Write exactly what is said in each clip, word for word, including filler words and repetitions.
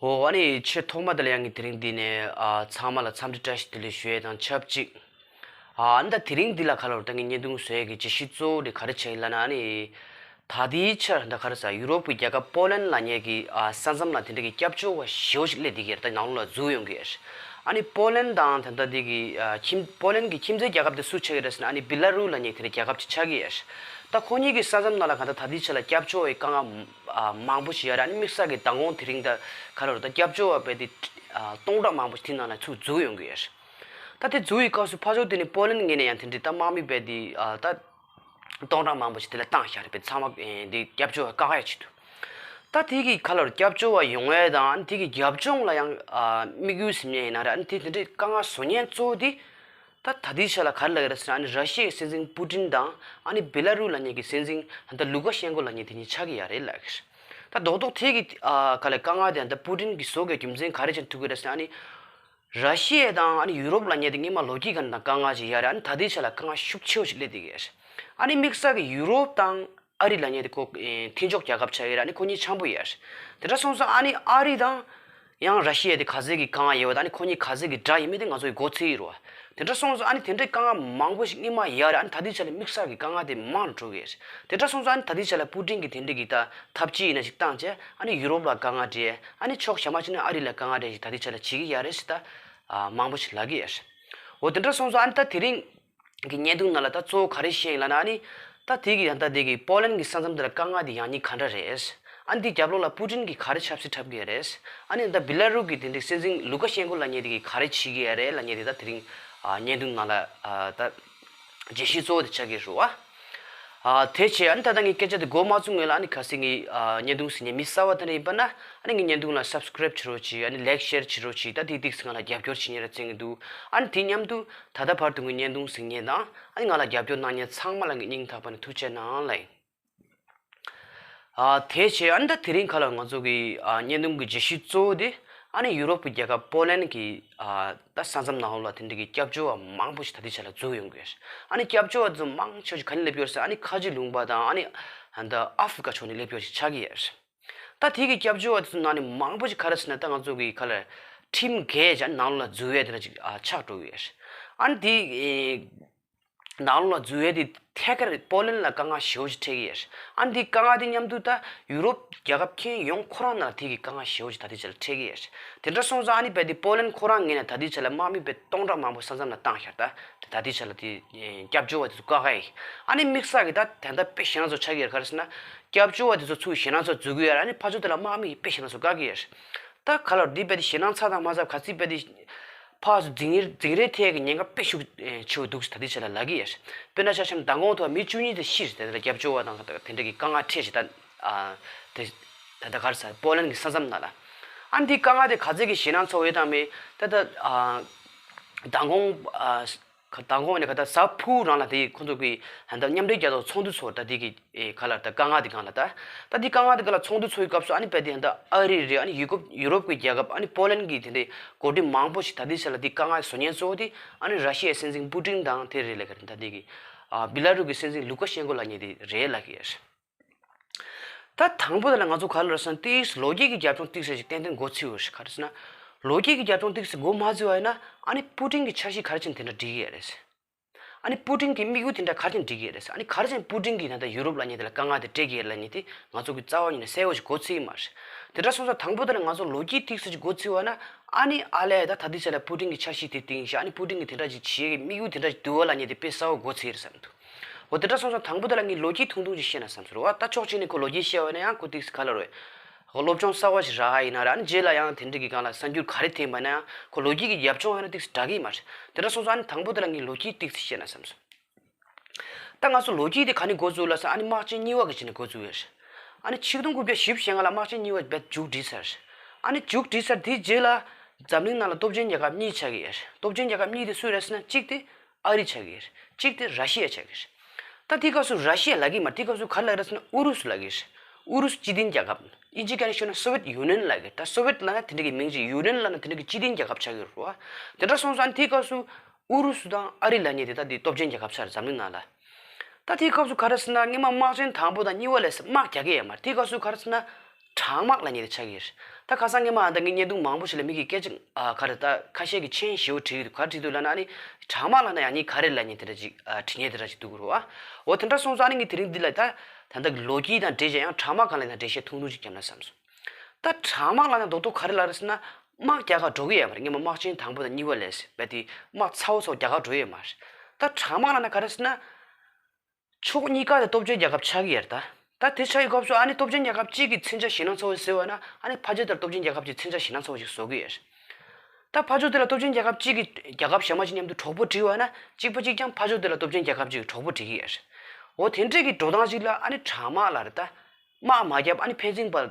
ཨོ་ཨ་ནི་ཆེས་ཐོག་མ་དེ་ལ་ཡང་ངས་དེ་རིང་འདི་ནས་ཨ་ཚང་མ་ལ་འཚམས་འདྲི་བཀྲ་ཤིས་བདེ་ལེགས་ཞུ་ཡས་དང་ཆབས་ཅིག་ཨ་ཨ་ནི་ད་དེ་རིང་འདི་ལ་ག་ལ་རུ་ད་ངས་བརྙན་ཐུང་བཟོ་ཡས་ཀྱི་བརྗོད་གཞི་གཙོ་བོ་དེ་ག་རེ་བྱས་ཡིན་ལབ་ན། ཨ་ནི་ད་ལྟའི་ཆར་ད་ག་རེ་ཟ་ཡུ་རོབ་ཀྱི་རྒྱལ་ཁབ་པོ་ལན་ལབ་མཁན་གྱི་ཨ་ས་མཚམས་ལ་དེ་འདྲ་གི་སྐྱབས་བཅོལ་བ་ཞེ་པོ་ཞིག་སླེབས་བསྡད་ཀྱི་ཡོད་རེད། ད་ནང་ལོགས་ལ་འཛུལ་ཡོང་གི་ཡོད་རེད། ཨ་ནི་པོ་ལན་དང་ད་ལྟ་འདི་གི་ཨ་ཁྱིམ་པོ་ལན་གྱི་ཁྱིམ་མཚེས་རྒྱལ་ཁབ་དེ་སུ་ཆགས་ཀྱི་རེད་ཟེར་ན། ཨ་ནི་བི་ལ་རུ་ལབ་མཁན་དེ་འདྲ་རྒྱལ་ཁབ་ཅིག་ཆགས་ཀྱི་ཡོད་རེད། ད་ཁོ་གཉིས་ཀྱི་ས་མཚམས་ནང་ལ་ག་ད་ད་ལྟའི་ཆར་ལ་སྐྱབས་བཅོལ་བའི་དཀའ་ངལ་ཨ་མང་པོ་ཞིག་ཡོད་རེད། ཨ་ནི་དམིགས་བསལ་གྱི་མདང་དགོང་དེ་རིང་ད་ག་ལ་རུ་ད་སྐྱབས་བཅོལ་བ་དཔེ་དེ་ཨ་སྟོང་ཕྲག་མང་པོ་ཞིག་དེ་ནང་ལ་ཚུར་འཛུལ་ཡོང་གི་ཡོད་རེད། ད་དེ་འཛུལ་བའི་སྐབས་སུ་ཕར་ཕྱོགས་དེ་ནས་པོ་ལན་ངོས་ནས་ཡང་དེ་འདྲའི་ད་དམག་མི་དཔེ་དེ་ཨ་ད་སྟོང་ཕྲག་མང་པོ་ཞིག་དེ་ལ་བཏང་བཞག་རེད། དཔེ་ཚང་མ་ཨེ་འདི་སྐྱབས་བཅོལ་བ་བཀག་ཡ་ཆེད་དུ། ད་དེ་གི་ག་ལ་རུ་སྐྱབས་བཅོལ་བ་ཡོང་ཡ་དང་དེ་གི་རྒྱབ་ལྗོངས་ལ་ཡང་ཨ་དམིགས་ཡུལ་ཟིན་ཡ་ཡིན་ན་ར། ཨ་ནི་དེ་དེ་འདྲའི་དཀའ་ངལ་བཟོ་མཁན་གཙོ་བོ་དེ་ད་ད་ལྟའི་ཆ་ལ་ག་རེ་ལབ་ཀྱི་རེད་ཟེར་ན། ཨ་ནི་ར་ཤི་ཡའི་སྲིད་འཛིན་པུ་ཏིན་དང་ཨ་ནི་བི་ལ་རུ་ལབ་མཁན་གྱི་སྲིད་འཛིན་ད་ལུ་ཀ་ཤན་ཀོ་ལབ་མཁན་དེ་གཉིས་ཆགས་ཀྱི་ཡོད་རེད་ལབ་ཀྱི་རེད། ད་རྡོག་རྡོག་དེ་གི་ཨ་ག་ལ་དཀའ་ངལ་དེ་ད་པུ་ཏིན་གྱིས་བཟོ་དགོས་རྒྱུ་མཚན་ག་རེ་བྱས་ཐུག་གི་རེད་ཟེར་ན། ཨ་ནི་ར་ཤི་ཡ་དང་ཨ་ནི་ཡུ་རོབ་ལབ་མཁན་དེ་སྔོན་མ་ལོ་རྒྱུས་སྒང་ནས་དཀའ་ངལ་ཅིག་ཡོད་རེད། ཨ་ནི་ད་ལྟའི་ཆ་ལ་དཀའ་ངལ་ཤུགས་ཆེ་བོ་ཞིག་སླེབས་བསྡད་ཀྱི་ཡོད་རེད། ཨ་ནི་དམིགས་བསལ་གྱི་ཡུ་རོབ་དང་ཨ་རི་ལབ་མཁན་དེ་ཁོ་ཨེ་མཐུན་ཕྱོགས་རྒྱལ་ཁབ་ཆགས་ཡོད་རེད། ཨ་ནི་ཁོ་གཉིས་འཆམ་པོ་ཡོད་རེད། དེ་འདྲ་སོང་ཙང་ཨ་ནི་ཨ་རི་དང་ཡང་ར་ཤི་ཡ་དེ་ག་ཚད་ཀྱི་དཀའ་ངལ་ཡོད་པ་དང་། ཨ་ནི་ཁོ་གཉིས་ག་ཚད་ཀྱི་དགྲ་ཡིན་མིན་དེ་ང་ཚོ་གི་མགོ་ཚོད་ཀྱི་རེད་པ། དེ་འདྲ་སོང་ཙང་ཨ་ནི་དེ་འདྲའི་དཀའ་ངལ་མང་པོ་ཞིག་སྔོན་མ་ཡོད་རེད། ཨ་ནི་ད་ལྟའི་ཆ་ལ་དམིགས་བསལ་གྱི་དཀའ་ངལ་དེ་མང་རུ་འགྲོ་གི་རེད། དེ་འདྲ་སོང་ཙང་ཨ་ནི་ད་ལྟའི་ཆ་ལ་པུ་ཏིན་གྱིས་དེ་འདྲའི་གི་ད་ཐབས་ཇུས་ཡིན་ན་ཞིག་བཏང་བྱས། ཨ་ནི་ཡུ་རོབ་ལ་དཀའ་ངལ་སྤྲད། ཨ་ནི་ཕྱོགས་གཞན་པ་ཅིག་ནས་ཨ་རི་ལ་དཀའ་ངལ་སྤྲད་ཞིག་ད་ལྟའི་ཆ་ལ་བྱེད་ཀྱི་ཡོད་རེད་ཟེར་ད་ཨ་མང་པོ་ཞིག་ལབ་ཀྱི་ཡོད་རེད། འོ་དེ་འདྲ་སོང་ཙང་ཨ་ནི་ད་དེ་རིང་གི་བརྙན་ཐུང་ནང་ལ་ད་གཙོ་བོ་ག་རེ་བཤད་ཡིན་ལབ་ན། ཨ་ནི་ད་དེ་གི་ད་ལྟ་དེ་གི་པོ་ལན་གྱི་ས་མཚམས་དེ་ལ་དཀའ་ངལ་དེ་ཡོང་ཉེན་ག་འདྲ་རེད། ཨ་ནི་དེའི་རྒྱབ་ལོགས་ལ་པུ་ཏིན་གྱིས་ག་རེ་ཆབ་སྲིད་འཁྲབ་ཀྱི་ཡོད་རེད། ཨ་ནི་ད་བི་ལ་རུ་གི་དེ་འདྲའི་སྲིད་འཛིན་ལུ་ཀ་ཤན་ཀོ་ལབ་མཁན་དེ་གིས་ག་རེ་བྱེད་ཀྱི་ཡོད་རེད་ལབ་མཁན་དེ་ད་དེ་རིང་ཨ་བརྙན་ཐུང་ནང་ལ་ཨ་ད་བརྗོད་གཞི་གཙོ་བོ་དེ་ཆགས་ཀྱི་རེད་པ། ཨ་དེ་བྱས་ཨ་ནི་ད་ལྟ་ངས་སྐད་ཆ་དེ་འགོ་མ་བཙུགས་སྔོན་ལ། ཨ་ནི་གལ་སྲིད་ངའི་ཨ་བརྙན་ཐུང་གཟིགས་མཁན་མི་གསར་པ་དེ་འདྲ་ཡིན་པ་ན། ཨ་ནི་ངའི་བརྙན་ཐུང་ལ་སབ་སི་ཀ་རེབ་བྱེད་རོགས་གྱིས། ཨ་ནི་ལའིག་ཤེར་བྱེད་རོགས་གྱིས། ད་དེ་ཏིག་ཙམ་ང་ལ་རྒྱབ་སྐྱོར་བྱེད་མཁན་རེད་བརྩི་གི་འདུག་ཨ་ནི་དེ་མཉམ་དུ་ད་ལྟ་བར་དུ་ངའི་བརྙན་ཐུང་གཟིགས་མཁན་དང་། ཨ་ནི་ང་ལ་རྒྱབ་སྐྱོར་གནང་མཁན་ཚང་མ་ལ་ངས་སྙིང་ཐག་པ་ནས་ཐུགས་རྗེ་གནང་ལབ་ཡིན། ཨ་དེ་བྱས་ཨ་ནི་ད་དེ་རིང་ཁ་ལ་ང་ཚོ་གི་ཨ་བརྙན་ཐུང་གི་བརྗོད་གཞི་གཙོ་བོ་དེ། ཨ་ནི་ཡུ་རོབ་ཀྱི་རྒྱལ་ཁབ་པོ་ལན་གྱི་ཨ་ད་ས་མཚམས་ནང་ལོགས་ལ་དེ་འདྲ་གི་སྐྱབས་བཅོལ་བ་མང་པོ་ཞིག་ད་ལྟའི་ཆ་ལ་འཛུལ་ཡོང་གི་ཡོད་རེད། ཨ་ནི་སྐྱབས་བཅོལ་བ་ཚོ་མང་ཆེ་བ་ཞིག་ག་ནས་སླེབས་ཡོད་རེད་ཟེར་ན། ཨ་ནི་ཁ་ཆེ་ལུང་པ་དང་། ཨ་ནི་ད་ཨ་ཧྥི་རི་ཀ་ཕྱོགས་ནས་སླེབས་ཡོད་ཞིག་ཆགས་ཀྱི་ཡོད་རེད། ད་དེ་གི་སྐྱབས་བཅོལ་བ་དེ་ཚོ་ནང་ནས་མང་པོ་ཞིག་ག་རེ་ཟེར་ན། ད་ང་ཚོ་གི་ཁ་ལ་ཁྲིམས་འགལ་བྱས་ནང་ལོགས་ལ་འཛུལ་ཡས་དེ་འདྲ་ཅིག་ཨ་ཆགས་འགྲོ་གི་ཡོད་རེད། ཨ་ནི་དེ་ཨེ་ནང་ལོགས་ལ་འཛུལ་ཡས་དེ་ཐད་ཀར་པོ་ལན་ལ་དཀའ་ངལ་ཞེ་པོ་ཞིག་འཕྲད་ཀྱི་ཡོད་རེད། ཨ་ནི་དེ་དཀའ་ངལ་དེ་མཉམ་དུ་ད་ཡུ་རོབ་རྒྱལ་ཁབ་ཁྱོན་ཡོངས་ཁོ་རང་ནང་ལ་དེ་གི་དཀའ་ངལ་ཞེ་པོ་ཞིག་ད་ལྟའི་ཆ་ལ་འཕྲད་ཀྱི་ཡོད་རེད། དེ་འདྲ་སོང་ཙང་ཨ་ནི་དཔེ་དེ་པོ་ལན་ཁོ་རང་ངོས་ནས་ད་ལྟའི་ཆ་ལ་དམག་མི་དཔེ་སྟོང་ཕྲག་མང་པོ་ས་མཚམས་ལ་བཏང་བཞག་ད་ད་ལྟའི་ཆ་ལ་དེ་སྐྱབས་བཅོལ་བ་དེ་ཚོ་བཀག་ག་ཡིན། ཨ་ནི་དམིགས་བསལ་གྱི་ད་ད་ལྟ་དཔེ་ཞེད་སྣང་ཚོ་ཆགས་ཀྱི་ཡོད་རེད། ག་རེ་ཟེར་ན། སྐྱབས་བཅོལ་བ་དེ་ཚོ་ཚུར་ཞེད་སྣང་ཚོ་འཛུལ་གི་ཡོད་རེད། ཨ་ནི་ཕར་ཕྱོགས་དེ་ལ་དམག་མི་ཡིས་དཔེ་ཞེད་སྣང་ཚོ་བཀག་གི་ཡོད་རེད། ད་ག་ལ་འདི་དཔེ་དེ་ཞེད་སྣང་ཚ་དང་མ་ཚ་ག་ཚིག་དཔེ་དེ་ཕར་ཚུར་འཛིང་རེས་འཛིང་རེས་ཐེབས་ཀྱི་ཉེན་ཁ་དཔེ་ཤུགས་ཆེ་བོ་འདུག་ཟེར་ད་ལྟའི་ཆ་ལ་ལབ་ཀྱི་ཡོད་རེད། དཔེར་ན་ཆ་བཞག་ན་མདང་དགོང་ཐོག་མི་བཅུ་གཉིས་དེ་ཤི་རེད། དེ་ལ་སྐྱབས་བཅོལ་བ་དང་དེ་འདྲ་གི་དཀའ་ངལ་འཕྲད་བཞག་ད་ཨ་དེ་ད་ལྟ་ག་རེ་ཟེར། པོ་ལན་གྱི་ས་མཚམས་ནང་ལ། ཨ་ནི་འདི་དཀའ་ངལ་དེ་ག་ཚད་ཀྱི་ཞེད་སྣང་ཚ་བོ་ཡོད་དམ་མེད། ད་ལྟ་ཨ་མདང་དགོང་ཨ་མདང་དགོང་ནས་ག་ད་གཟའ་ཕུར་བུ་རང་ལ་དེ་ཁོང་ཚོ་གི་ཧན་ད་མཉམ་འབྲེལ་རྒྱལ་ཚོགས་ཚོགས་འདུ་ཚོགས། ད་དེ་གི་ཨེ་ག་ལ་ད་དཀའ་ངལ་དེ་སྒང་ལ་ད་ད་དེ་དཀའ་ངལ་དེ་སྒང་ལ་ཚོགས་འདུ་ཚོགས་ཀྱི་སྐབས་སུ། ཨ་ནི་དཔེ་དེ་ཧན་ད་ཨ་རི་རེད། ཨ་ནི་ཡུ་རོབ་ཡུ་རོབ་ཀྱི་རྒྱལ་ཁབ། ཨ་ནི་པོ་ལན་གྱི་དེ་འདྲའི་འགོ་ཁྲིད་མང་པོ་ཞིག་ད་ལྟའི་ཆ་ལ་དེ་དཀའ་ངལ་བཟོ་མཁན་གཙོ་བོ་དེ་ཨ་ནི་ར་ཤི་ཡའི་སྲིད་འཛིན་པུ་ཏིན་དང་དེ་རེད་ལབ་ཀྱི་རེད། ད་དེ་གི་ཨ་བི་ལ་རུ་གི་སྲིད་འཛིན་ལུ་ཀ་ཤན་ཀོ་ལབ་མཁན་དེ་རེད་ལབ་ཀྱི་ཡོད་རེད། ད་དང་པོ་དེ་ལ་ང་ཚོ་ག་རེ་ལབ་ཟེར་ན། ཏིག་ཙམ་ལོ་རྒྱུས་ཀྱི་རྒྱབ་ལྗོངས་ཏིག་ཙམ་ཞིག་ཏན་ཏན་འགོ་ཚུགས་ཡོད་རེད། ག་རེ་ཟེར་ན། ལོ་རྒྱུས་ཀྱི་རྒྱབ་ལྗོངས་ཏིག་ཙམ་འགོ་མ་ཚུགས་པ་ཡིན་ན། ཨ་ནི་པུ་ཏིན་གྱི་འཆར་གཞི་ག་རེ་བྱས་ནས་དེ་འདྲ་འགྲིག་གི་ཡོད་རེད། ཨ་ནི་པུ་ཏིན་གྱི་དམིགས་ཡུལ་དེ་འདྲ་ག་རེ་བྱས་ནས་འགྲིག་གི་ཡོད་རེད། ཨ་ནི་ག་རེ་བྱས་ནས་པུ་ཏིན་གྱིས་ད་ལྟ་ཡུ་རོབ་ལབ་མཁན་དེ་ལ་དཀའ་ངལ་དེ་སྤྲད་ཀྱི་ཡོད་རེད་ལབ་མཁན་དེ་ང་ཚོ་གི་རྩ་བ་ཉིད་ནས་གསལ་པོ་ཞིག་འགོ་ཚུགས་ཀྱི་མ་རེད། དེ་འདྲ་སོང་ཙང་དང་པོ་དེ་ལ་ང་ཚོ་ལོ་རྒྱུས་ཏིག་ཙམ་ཞིག་འགོ་ཚུགས་པ་ན། ཨ་ནི་ཨ་ལས་ད་ད་ལྟའི་ཆ་ལ་པུ་ཏིན་གྱི་འཆར་གཞི་དེ་སྟེང་བཞག་ཨ་ནི་པུ་ཏིན་གྱིས་དེ་འདྲ་ཅིག་བྱེད་ཀྱི་དམིགས་ཡུལ་དེ་འདྲ་ཅིག་འདུག་པ་ལབ་མཁན་དེ་དཔེ་གསལ་པོ་འགོ་ཚུགས་ཀྱི་རེད་བསམ་འདུག་འོ་དེ་འདྲ་སོང་ཙང་དང་པོ་དེ་ལ་ངས་ལོ་རྒྱུས་ཐུང་ཐུང་ཅིག་བཤད་ན་བསམ་སོང་། རེད་བ། ད་ཕྱོགས་གཅིག་ནས་ཁོ་ལོ་རྒྱུས་བཤད་པ་ཡིན་ན་ཡང་ཁོ་ཏིག་ཙམ་ག་ལ་རེད། ཁོ་སློབ་སྦྱོང་གསར་བ་ཞིག་རག་ཡིན་ན་ར། ཨ་ནི་རྗེས་ལ་ཡང་དེ་འདྲ་གི་སྒང་ལ་གསར་འགྱུར་ག་རེ་ཐོན་པ་ན་ཡང་ཁོ་ལོ་རྒྱུས་ཀྱི་རྒྱབ་ལྗོངས་ཡང་ན་ཏིག་ཙམ་འདྲ་གི་མ་རེད། དེ་འདྲ་སོང་ཙང་ཨ་ནི་དང་པོ་དེ་ལ་ངས་ལོ་རྒྱུས་ཏིག་ཙམ་བཤད་ན་བསམ་སོང་། ད་ང་ཚོ་ལོ་རྒྱུས་དེ་ག་ནས་འགོ་བཙུགས་ལབ་ཟེར་ན། ཨ་ནི་དམག་ཆེན་གཉིས་པ་གི་རྗེས་ནས་འགོ་བཙུགས་ཡོད་རེད། ཨ་ནི་ཆིག་སྟོང་དགུ་བརྒྱ་བཞི་བཅུ་ཞེ་ལྔ་ལ་དམག་ཆེན་གཉིས་པ་རྦད་མཇུག་བསྒྲིལ་ཚར་རེད། ཨ་ནི་མཇུག་བསྒྲིལ་ཚར་དེའི་རྗེས་ལ་འཛམ་གླིང་ནང་ལ་སྟོབས་ཆེན་རྒྱལ་ཁབ་གཉིས་ཆགས་ཀྱི་ཡོད་རེད། སྟོབས་ཆེན་རྒྱལ་ཁབ་གཉིས་དེ་སུ་རེད་ཟེར་ན། གཅིག་དེ་ཨ་རི་ཆགས་ཀྱི་ཡོད་རེད། གཅིག་དེ་ར་ཤི་ཡ་ཆགས་ཀྱི་ཡོད་རེད། ད་དེའི་སྐབས་སུ་ར་ཤི་ཡ་ལབ་ཀྱི་མ་རེད། དེའི་སྐབས་སུ་ག་རེ་ལབ་ཀྱི་རེད་ཟེར་ན། ཨུ་རུ་སུ་ལབ་ཀྱི་རེད། ཨུ་རུ་སུ་སྤྱི་མཐུན་རྒྱལ་ཁབ། དབྱིན་ཇིའི་སྐད་ནས་ཤོད་ན་སོ་ཝེད་ཡུ་ནན་ལབ་ཀྱི་རེད། ད་སོ་ཝེད་ལབ་ན་དེ་འདྲ་གི་མིང་ཅིག་ཡུ་ནན་ལབ་ན་དེ་འདྲ་གི་སྤྱི་མཐུན་རྒྱལ་ཁབ་ཆགས་ཀྱི་ཡོད་རེད་བ། དེ་འདྲ་སོང་ཙང་དེའི་སྐབས་སུ་ཨུ་རུ་སུ་དང་ཨ་རི་ལབ་མཁན་དེ་ད་དེ་སྟོབས་ཆེན་རྒྱལ་ཁབ་ཆགས་རེད་འཛམ་གླིང་ནང་ལ། ད་དེའི་སྐབས་སུ་ག་རེ་ཟེར་ན། སྔོན་མ་དམག་ཆེན་དང་པོ་དང་གཉིས་པ་ལས་དམག་རྒྱག་གི་ཡོད་མ་རེད། དེའི་སྐབས་སུ་ག་རེ་ཟེར་ན། གྲང་དམག་ལབ་མཁན་དེ་ཆགས་ཀྱི་རེད། ད་ཁ་སང་སྔོན་མ་ཨ་ད་ངས་བརྙན་ཐུང་མང་པོ་ཞིག་ལ་མི་གིས་སྐད་ཆ་ཨ་ག་རེ་ད་ཁ་ཤས་ཀྱིས་མཆན་ཞེ་པོ་བྲིས་ཀྱི་འདུག་ག་རེ་བྲིས་འདུག་ལབ་ན་ཨ་ནི་གྲང་དམག་ལབ་ན་ཡང་ནི་ག་རེ་ལབ་མཁན་དེ་འདྲ་ཅིག་ཨ་དྲི་མཁན་དེ་འདྲ་ཅིག་འདུག་གི་རེད་བ། འོ་དེ་འདྲ་སོང་ཙང་ཨ་ནི་ངས་དེ་རིང་འདི་ལ་ད་ད་ལྟ་གི་ལོ་རྒྱུས་དང་འབྲེལ་བྱས་ཡང་གྲང་དམག་སྒང་ལ་ཡང་འགྲེལ་བཤད་ཐུང་ཐུང་ཅིག་བརྒྱབ་ན་བསམ་སོང་། ད་གྲང་དམག་ལབ་ན་རྡོག་རྡོག་ག་རེ་ལབ་རེད་ཟེར་ན། དམག་རྒྱག་ག་འགྲོ་གི་ཡོད་མ་རེད། སྔོན་མ་དམག་ཆེན་དང་པོ་དང་གཉིས་པ་ལས་བྱས་ཏེ་དམག་ཚ་བོ་ཚ་བོ་རྒྱག་ག་འགྲོ་ཡོད་མ་རེད། ད་གྲང་དམག་ལབ་ན་ག་རེ་ཟེར་ན། ཕྱོགས་གཉིས་ཀ་དེ་སྟོབས་ཆེན་རྒྱལ་ཁབ་ཆགས་ཀྱི་ཡོད་རེད་ད། ད་དེ་ཆགས་ཡོད་སྐབས་སུ་ཨ་ནི་སྟོབས་ཆེན་རྒྱལ་ཁབ་གཅིག་གིས་མཚོན་ཆ་ཞེད་སྣང་ཚ་བོ་ཞིག་བཟོས་པ་ན་ཨ་ནི་ཕར་ཕྱོགས་དེར་སྟོབས་ཆེན་རྒྱལ་ཁབ་ཅིག་མཚོན་ཆ་ཞེད་སྣང་ཚ་བོ་ཞིག་བཟོ་གི་ཡོད་རེད། ད་ཕར་ཕྱོགས་དེ་ལ་སྟོབས་ཆེན་རྒྱལ་ཁབ་གཅིག་གིས་རྒྱལ་ཁབ་གཞན་པ་ཅིག་མཉམ་དུ་གྲོགས་པོ་བསྒྲིགས་པ་ན་གཅིག་པ་གཅིག་རྐྱང་ཕར་ཕྱོགས་དེ་ལ་སྟོབས་ཆེན་རྒྱལ་ཁབ་ཅིག་གིས་གྲོགས་པོ་བསྒྲིགས་ཀྱི་ཡོད་རེད། འོ་དེ་འདྲས་ཀྱི་འགྲོ་སྟངས་ཅིག་ལ་ཨ་ནི་གྲང་དམག་ལབ་རེད་ད། དམག་མ་བརྒྱབ་ཨ་ནི་ཕན་ཚུན་བར་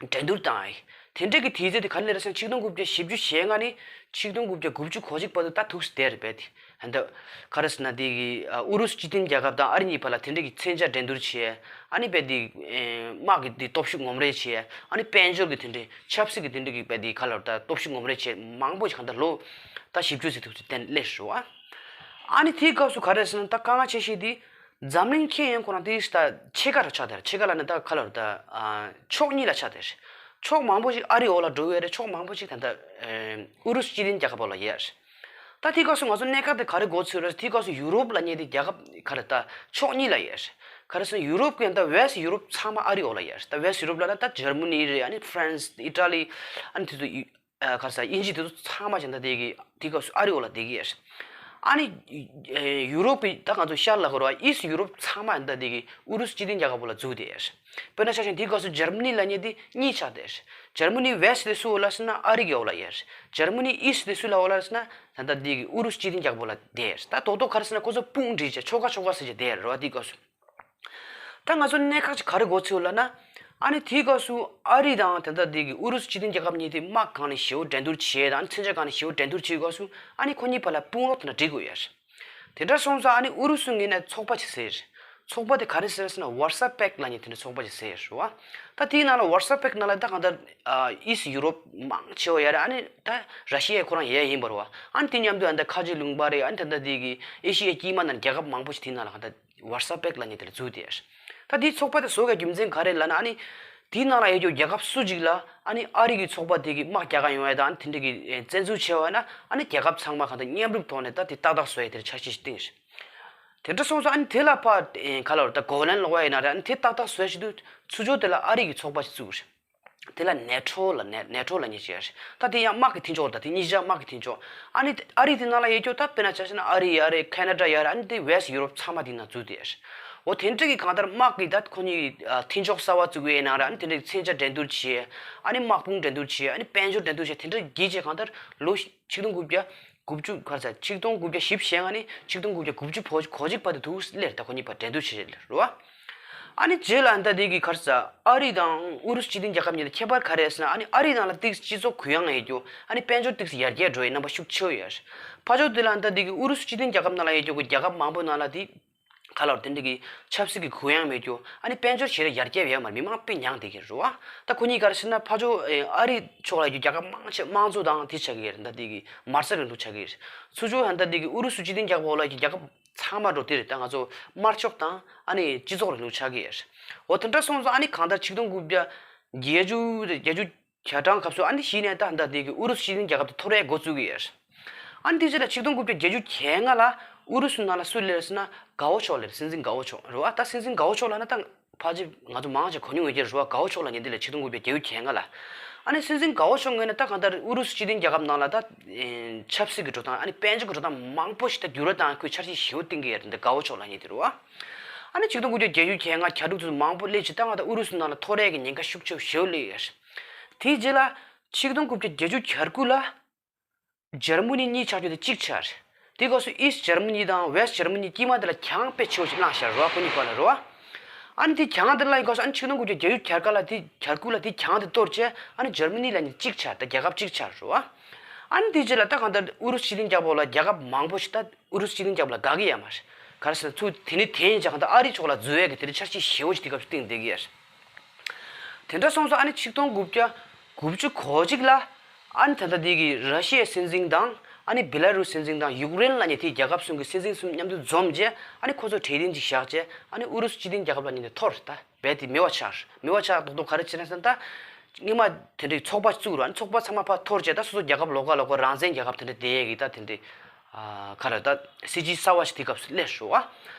འགྲན་བསྡུར་བཏང་ཡིན། དེ་འདྲས་ཀྱི་དུས་ཚོད་དེ་ག་ནས་རེད་ཟེར་ན་ཆིག་སྟོང་དགུ་བརྒྱ་བཞི་བཅུ་ཞེ་ལྔ་ནས་ཆིག་སྟོང་དགུ་བརྒྱ་དགུ་བཅུ་གོ་གཅིག་བར་དུ་ད་ཐུག་སྟེ་རེད་པས་དེ། ཧན་ད་ག་རེ་ཟེར་ན་དེ་གི་ཨུ་རུ་སུ་སྤྱི་མཐུན་རྒྱལ་ཁབ་དང་ཨ་རི་གཉིས་བར་ལ་དེ་འདྲས་ཀྱི་མཚོན་ཆ་འགྲན་བསྡུར་བྱས། ཨ་ནི་པས་དེ་དམག་གི་དེ་སྟོབས་ཤུགས་ངོམ་རེས་བྱས། ཨ་ནི་དཔལ་འབྱོར་གྱི་དེ་འདྲས་ཆབ་སྲིད་ཀྱི་དེ་འདྲས་ཀྱི་པས་དེ་ག་ལ་ད་སྟོབས་ཤུགས་ངོམ་རེས་བྱས་མང་པོ་ཞིག་གང་ལྟར་ལོ་ད་བཞི་བཅུ་ཙམ་ཐུག་ཚེ་དེ་སླེབས་རེད་བ། ཨ་ནི་དེའི་སྐབས་སུ་ག་རེ་ཟེར་ན་ད་དཀའ་ངལ་ཆེ་ཤོས་དེ། འཛམ་གླིང་ཁྱེད་ཡོན་ཁོ་རང་དེ་ད་ཕྱེད་ཀ་རུ་ཆགས་དེར་ཕྱེད་ཀ་ལ་ནི་ད་ཁ་ལོར་ད་ཕྱོགས་གཉིས་ལ་ཆགས་དེར། ཕྱོགས་མང་པོ་ཞིག་ཨ་རིའི་འོག་ལ་འགྲོ་བའི་རེད། ཕྱོགས་མང་པོ་ཞིག་ད་ད་ཨུ་རུ་སུ་སྤྱི་མཐུན་རྒྱལ་ཁབ་འོག་ལ་ཡོད་རེད། ད་དེའི་སྐབས་སུ་ང་ཚོ་གནད་འགག་དེ་ག་རེ་གོ་ཚོད་རེད། དེའི་སྐབས་སུ་ཡུ་རོབ་ལབ་མཁན་དེ་རྒྱལ་ཁབ་ག་རེ་ད་ཕྱོགས་གཉིས་ལ་ཡོད་རེད། ག་རེ་ཟེར་ན་ཡུ་རོབ་ཀྱི་ད་ཝེ་སི་ཡུ་རོབ་ཚང་མ་ཨ་རིའི་འོག་ལ་ཡོད་རེད། ད་ཝེ་སི་ཡུ་རོབ་ལབ་ན་ད་ཇར་མ་ནི་རེད། ཨ་ནི་ཧྥ་རན་སི་ཨི་ཊ་ལི་ཨ་ནི་དེ་ཚོ་ཡུ་ཨ་ག་རེ་ཟེར་དབྱིན་ཇི་དེ་ཚོ་ཚང་མ་ཅན་ད་དེ་གི་དེ་སྐབས་སུ་ཨ་རི་འོག་ལ་བསྡད་ཀྱི་ཡོད་རེད། ཨ་ནི་ཡུ་རོབ་ཀྱི་ད་ང་ཚོ་ཤར་ལ་གོ་ར་ཨི་སི་ཡུ་རོབ་ཚང་མ་ད་དེ་གི་ཨུ་རུ་སུ་སྤྱི་མཐུན་རྒྱལ་ཁབ་འོག་ལ་འཛུལ་བསྡད་ཡོད་རེད། དཔེར་ན་ཆ་བཞག་དེ་སྐབས་སུ་ཇར་མ་ནི་ལབ་མཁན་དེ་གཉིས་ཆགས་བསྡད་ཡོད་རེད། ཇར་མ་ནི་ཝེ་སི་དེ་སུ་འོག་ལ་ཟེར་ན་ཨ་རི་གི་འོག་ལ་ཡོད་རེད། ཇར་མ་ནི་ཨི་སི་དེ་སུ་ལ་འོག་ལ་ཟེར་ན་ད་ད་དེ་གི་ཨུ་རུ་སུ་སྤྱི་མཐུན་རྒྱལ་ཁབ་འོག་ལ་བསྡད་ཡོད་རེད། ད་རྡོག་རྡོག་ག་རེ་ཟེར་ན་ཁོ་ཚོ་དཔུང་སྒྲིག་བྱས་ཕྱོགས་ཁ་ཕྱོགས་ཁ་ཟེར་བྱས་བསྡད་ཡོད་རེད་བ་དེ་སྐབས་སུ། ད་ང་ཚོ་གནད་འགག་ཅིག་ག་རེ་གོ་ཚུལ་ལབ་ན། ཨ་ནི་དེའི་སྐབས་སུ་ཨ་རི་དང་དེ་འདྲ་དེ་གི་ཨུ་རུ་སུ་སྤྱི་མཐུན་རྒྱལ་ཁབ་གཉིས་དེ་དམག་སྒང་ནས་ཞེ་པོ་འགྲན་བསྡུར་བྱས་དང་མཚོན་ཆ་སྒང་ནས་ཞེ་པོ་འགྲན་བསྡུར་བྱེད་སྐབས་སུ་ཨ་ནི་ཁོ་གཉིས་བར་ལ་དཔུང་རོགས་དེ་འདྲ་སྒྲིག་དགོས་ཡོད་རེད། དེ་འདྲ་སོང་ཙང་ཨ་ནི་ཨུ་རུ་སུ་ངོས་ནས་ཚོགས་པ་ཅིག་བཟོས་རེད། ཚོགས་པ་དེ་ག་རེ་ཟེར་ཟེར་ན་ཝར་སོ་པེག་ལབ་མཁན་དེ་འདྲ་ཚོགས་པ་ཅིག་བཟོས་རེད་བ། ད་དེའི་ནང་ལ་ཝར་སོ་པེག་ནང་ལ་ད་གང་ལྟར་ཨ་ཨི་སི་ཡུ་རོབ་མང་ཆེ་བ་ཡོད་རེད། ཨ་ནི་ད་ར་ཤི་ཡ་ཁོ་རང་ཡས་ཡིན་པ་རེད་བ། ཨ་ནི་དེ་མཉམ་དུ་ཨ་ནི་ད་ཁ་ཆེ་ལུང་པ་རེད། ཨ་ནི་ད་ད་དེ་གི་ཨེ་ཤི་ཡའི་དཀྱིལ་མ་ནང་རྒྱལ་ཁབ་མང་པོ་ཞིག་དེའི་ནང་ལ་གང་ལྟར། ཝར་སོ་པེག་ལབ་མཁན་དེ་ལ་འཛུལ་བསྡད་ཡོད་རེད། ད་དེའི་ཚོགས་པ་དེ་བཟོ་དགོས་རྒྱུ་མཚན་ག་རེ་ལབ་ན་ཨ་ནི། དེའི་ནང་ལ་ཡོད་རྒྱུ་རྒྱལ་ཁབ་སུ་གཅིག་ལ་ཨ་ནི་ཨ་རི་གི་ཚོགས་པ་དེ་གིས་དམག་རྒྱག་ག་ཡོང་ཡ་དང་ཨ་ནི་དེ་འདྲ་གི་ཨེ་བཙན་འཛུལ་བྱས་པ་ན་ཨ་ནི་རྒྱལ་ཁབ་ཚང་མ་གང་ལྟར་མཉམ་རུབ་ཐོག་ནས་ད་དེ་ཏག་ཏག་བཟོ་ཡ་དེ་འདྲ་འཆར་གཞི་ཞིག་བཏིང་རེད། དེ་འདྲ་སོང་ཙང་ཨ་ནི་དེ་ལ་ཕར་ཨེ་ག་ལ་བར་ད་གོ་ལན་སློག་ཡ་ཡིན་ན་རེད། ཨ་ནི་དེ་ཏག་ཏག་བཟོ་ཡ་ཞིག་འདུག་ཚུར་ཕྱོགས་དེ་ལ་ཨ་རི་གི་ཚོགས་པ་ཞིག་བཙུགས་རེད། དེ་ལ་ནེ་ཊོ་ལ་ནེ་ནེ་ཊོ་ལབ་མཁན་ཅིག་ཡོད་རེད། ད་དེ་ཡང་དམག་གི་མཐུན་ཕྱོགས་རེད། ད་དེ་གཉིས་ཆ་དམག་གི་མཐུན་ཕྱོགས། ཨ་ནི་ཨ་རི་དེ་ནང་ལ་ཡོད་རྒྱུ་ད་དཔེར་ན་ཆ་བཞག་ན་ཨ་རི་ཡོད་རེད། ཁེ་ན་ཌ་ཡོད་རེད། ཨ་ནི་དེ་ཝེ་སི་ཡུ་རོབ་ཚང་མ་དེ་ནང་འཛུལ་བསྡད་ཡོད་རེད། འོ་དེ་འདྲ་གི་གང་ལྟར་དམག་གི་ད་ཁོ་གཉིས་ཨ་མཐུན་ཕྱོགས་གསར་པ་བཙུགས་པའི་ནང་རེད། ཨ་ནི་དེ་འདྲ་གི་མཚོན་ཆ་འགྲན་བསྡུར་བྱས། ཨ་ནི་དམག་དཔུང་འགྲན་བསྡུར་བྱས། ཨ་ནི་དཔལ་འབྱོར་འགྲན་བསྡུར་བྱས། དེ་འདྲ་གི་བྱས་གང་ལྟར་ལོ་ཆིག་སྟོང་དགུ་བརྒྱ་དགུ་བཅུ་ག་རེ་ཟ། ཆིག་སྟོང་དགུ་བརྒྱ་བཞི་བཅུ་ཞེ་ལྔ་ནས་ཆིག་སྟོང་དགུ་བརྒྱ་དགུ་བཅུ་གོ་གཅིག་བར་དུ་འདུག་སླེབས་རེད། ད་ཁོ་གཉིས་བར་འགྲན་བསྡུར་བྱས་རེད་རོ། ཨ་ནི་རྗེས་ལ་ཨ་ནི་ད་དེ་གི་ག་རེ་ཟ། ཨ་རི་དང་ཨུ་རུ་སུ་སྤྱི་མཐུན་རྒྱལ་ཁབ་གཉིས་ལ་ཁྱད་པར་ག་རེ་ཟེར་ན། ཨ་ནི་ཨ་རི་ནང་ལ་ཏིག་སྤྱི་ཚོགས་གུ་ཡངས་ཡོད་རྒྱུ། ཨ་ནི་དཔལ་འབྱོར་ཏིག་ཙམ་ཡར་རྒྱས་འགྲོ་ཡའི་རྣམ་པ་ཤུགས་ཆེ་བོ་ཡོད་རེད། ཕར་ཕྱོགས་དེ་ལ་ཨ་ནི་ད་དེ་གི་ཨུ་རུ་སུ་སྤྱི་མཐུན་རྒྱལ་ཁབ་ནང་ལ་ཡོད་རྒྱུ་གི་རྒྱལ་ཁབ་མང་པོ་ནང་ལ་དེ་ག་ལ་བར་དེ་འདྲ་གི་ཆབ་སྲིད་ཀྱི་གུ་ཡངས་མེད་རྒྱུ། ཨ་ནི་དཔལ་འབྱོར་ཞེ་དྲག་ཡར་རྒྱས་ཡོད་མ་རེད། མི་མང་དཔེ་མྱངས་བསྡད་ཀྱི་རེད་བ། ད་ཁོ་གཉིས་ག་རེ་ཟེར་ན་ཕར་ཕྱོགས་ཨ་རི་ཕྱོགས་ལ་ཡོད་རྒྱུ་རྒྱལ་ཁབ་མང་ཆེ་དམངས་གཙོ་དང་དེ་ཆགས་ཀྱི་ཡོད་རེད། ད་དེ་གི་མ་རྩ་རིང་ལུགས་ཆགས་ཀྱི་ཡོད་རེད། ཚུར་ཕྱོགས་ཨ་ནི་ད་དེ་གི་ཨུ་རུ་སུ་སྤྱི་མཐུན་རྒྱལ་ཁབ་འོག་ལ་ཡོད་རྒྱུ་རྒྱལ་ཁབ་ཚང་མ་འགྲོ་དེ་རེད། ད་ང་ཚོ་དམར་ཕྱོགས་དང་ཨ་ནི་སྤྱི་ཚོགས་རིང་ལུགས་ཆགས་ཀྱི་ཡོད་རེད། འོ་དེ་འདྲ་སོང་ཙང་ཨ་ནི་གང་ལྟར་ཆིག་སྟོང་དགུ་བརྒྱ་བརྒྱད་ཅུ་བརྒྱད་ཅུ་གྱ་གྲངས་སྐབས་སུ་ཨ་ནི་གཞི་ནས་ད་ད་དེ་གི་ཨུ་རུ་སུ་སྤྱི་མཐུན་རྒྱལ་ཁབ་དེ་འཐོར་ཡས་འགོ་བཙུགས་ཀྱི་ཡོད་རེད། ཨ་ནི་དེ་རྗེས་ལ་ཆིག་སྟོང་དགུ་བརྒྱ་བརྒྱད་ཅུ་གྱ་ལྔ་ལ་ཨུ་རུ་སུ་ནང་ལ་སུ་སླེབས་ཟེར་ན་གའོ་ཕྱོགས་སླེབས། སྲིད་འཛིན་གའོ་ཕྱོགས་རེད་བ། ད་སྲིད་འཛིན་གའོ་ཕྱོགས་ལབ་ན་ད་ཕལ་ཆེར་ང་ཚོ་མང་ཆེ་གོ་མྱོང་ཡོད་ཀྱི་རེད་བ། གའོ་ཕྱོགས་ལབ་མཁན་དེ་ལ་ཆིག་སྟོང་དགུ་བརྒྱ་བརྒྱད་ཅུ་གྱ་ལྔ་ལ། ཨ་ནི་སྲིད་འཛིན་གའོ་ཕྱོགས་ངོས་ནས་ད་གང་ལྟར་ཨུ་རུ་སུ་སྤྱི་མཐུན་རྒྱལ་ཁབ་ནང་ལ་ད་ཆབ་སྲིད་ཀྱི་འགྲོ་སྟངས། ཨ་ནི་དཔལ་འབྱོར་གྱི་འགྲོ་སྟངས་མང་པོ་ཞིག་ད་འགྱུར་བ་བཏང་ཁོས་འཆར་གཞི་ཞེ་པོ་བཏིང་གི་ཡོད་རེད། འདི་གའོ་ཕྱོགས་ལབ་མཁན་དེ་རེད་བ། ཨ་ནི་ཆིག་སྟོང་དགུ་བརྒྱ་བརྒྱད་ཅུ་གྱ་ལྔ་གྱ་དྲུག་ཙམ་མང་པོ་སླེབས་བྱས་ད་ང་ད་ཨུ་རུ་སུ་ནང་ལ་འཐོར་ཡས་ཀྱི་ཉེན་ཁ་ཤུགས་ཆེ་བོ་ཞེ་པོ་སླེབས་ཡོད་རེད། དེའི་རྗེས་ལ་ཆིག་སྟོང་དགུ་བརྒྱ་བརྒྱད་ཅུ་གྱ་དགུ་ལ། འཇར་མ་ནི་གཉིས་ཆགས་རྒྱུ་དེ་གཅིག་ཆགས་རེད། དེ་སྐབས་སུ་ཨིསི་འཇར་མ་ནི་དང་ཝེསི་འཇར་མ་ནི་དཀྱིལ་མ་དེ་ལ་གྱང་དཔེ་ཆེ་བོ་ཞིག་བསླངས་བཞག་རེད་བ། ཁོ་གཉིས་བར་ལ་རེད་བ། ཨ་ནི་དེ་གྱང་དེ་བསླངས་ཡོད་སྐབས་སུ་ཨ་ནི་ཆིག་སྟོང་དགུ་བརྒྱ་བརྒྱད་ཅུ་གྱ་དགུ་ལ་དེ་གྱ་དགུ་ལ་དེ་གྱང་དེ་གཏོར་བྱས་ཨ་ནི་འཇར་མ་ནི་ལབ་མཁན་གཅིག་ཆགས། ད་རྒྱལ་ཁབ་གཅིག་ཆགས་རེད་བ། ཨ་ནི་དེ་རྗེས་ལ་ད་གང་ལྟར་ཨུ་རུ་སུ་སྤྱི་མཐུན་རྒྱལ་ཁབ་ལ་རྒྱལ་ཁབ་མང་པོ་ཞིག་ད་ཨུ་རུ་སུ་སྤྱི་མཐུན་རྒྱལ་ཁབ་ལ་དགའ་གི་ཡོད་མ་རེད། ག་རེ་ཟེར་ན་ཚུར་དེ་ནི་དེ་ཡིན་ཙང་གང་ལྟར་ཨ་རི་ཕྱོགས་ལ་འཛུལ་ཡས་ཀྱི་དེ་འདྲའི་འཆར་གཞི་ཞེ་པོ་ཞིག་དེ་སྐབས་སུ་བཏིང་བསྡད་ཀྱི་ཡོད་རེད། དེ་འདྲ་སོང་ཙང་ཨ་ནི་ཆིག་སྟོང་དགུ་བརྒྱ་དགུ་བཅུ་གོ་གཅིག་ལ་ཨ་ནི་ད་ལྟ་དེ་གི་ར་ཤི་ཡའི་སྲིད་འཛིན་དང་ཨ་ནི་བི་ལ་རུ་སི་སྲིད་འཛིན་དང་ཡུཀ་རེན་ལབ་མཁན་དེའི་རྒྱལ་ཁབ་གསུམ་གྱི་སྲིད་འཛིན་གསུམ་མཉམ་དུ་འཛོམས་བྱས་ཨ་ནི་ཁོ་ཚོ་གྲོས་མཐུན་ཅིག་བཞག་བྱས་ཨ་ནི་ཨུ་རུ་སུ་སྤྱི་མཐུན་རྒྱལ་ཁབ་ལབ་མཁན་དེ་འཐོར་ད། རྦད་དེ་མེད་པ་ཆགས། མེད་པ་ཆགས་ཏོག་ཏོག་ག་རེ་བྱས་ན་ཟེར་ན། ད་སྔོན་མ་དེ་འདྲའི་ཚོགས་པ་བཙུགས་ར། ཨ་ནི་ཚོགས་པ་ཚང་མ་ཕར་འཐོར་བྱས། ད་སོ་སོ་རྒྱལ་ཁབ་ལོགས་ཀ་ལོགས་ཀ་རང་བཙན་རྒྱལ་ཁབ་དེ་འདྲ་བསྡད་ཡས་ཀྱི་ད་དེ་འདྲའི་ཨ་ག་རེ་ད་སྲིད་ཇུས་གསར་བ་ཞིག་དེའི་སྐབས་སུ་སླེབས་སོང་བ།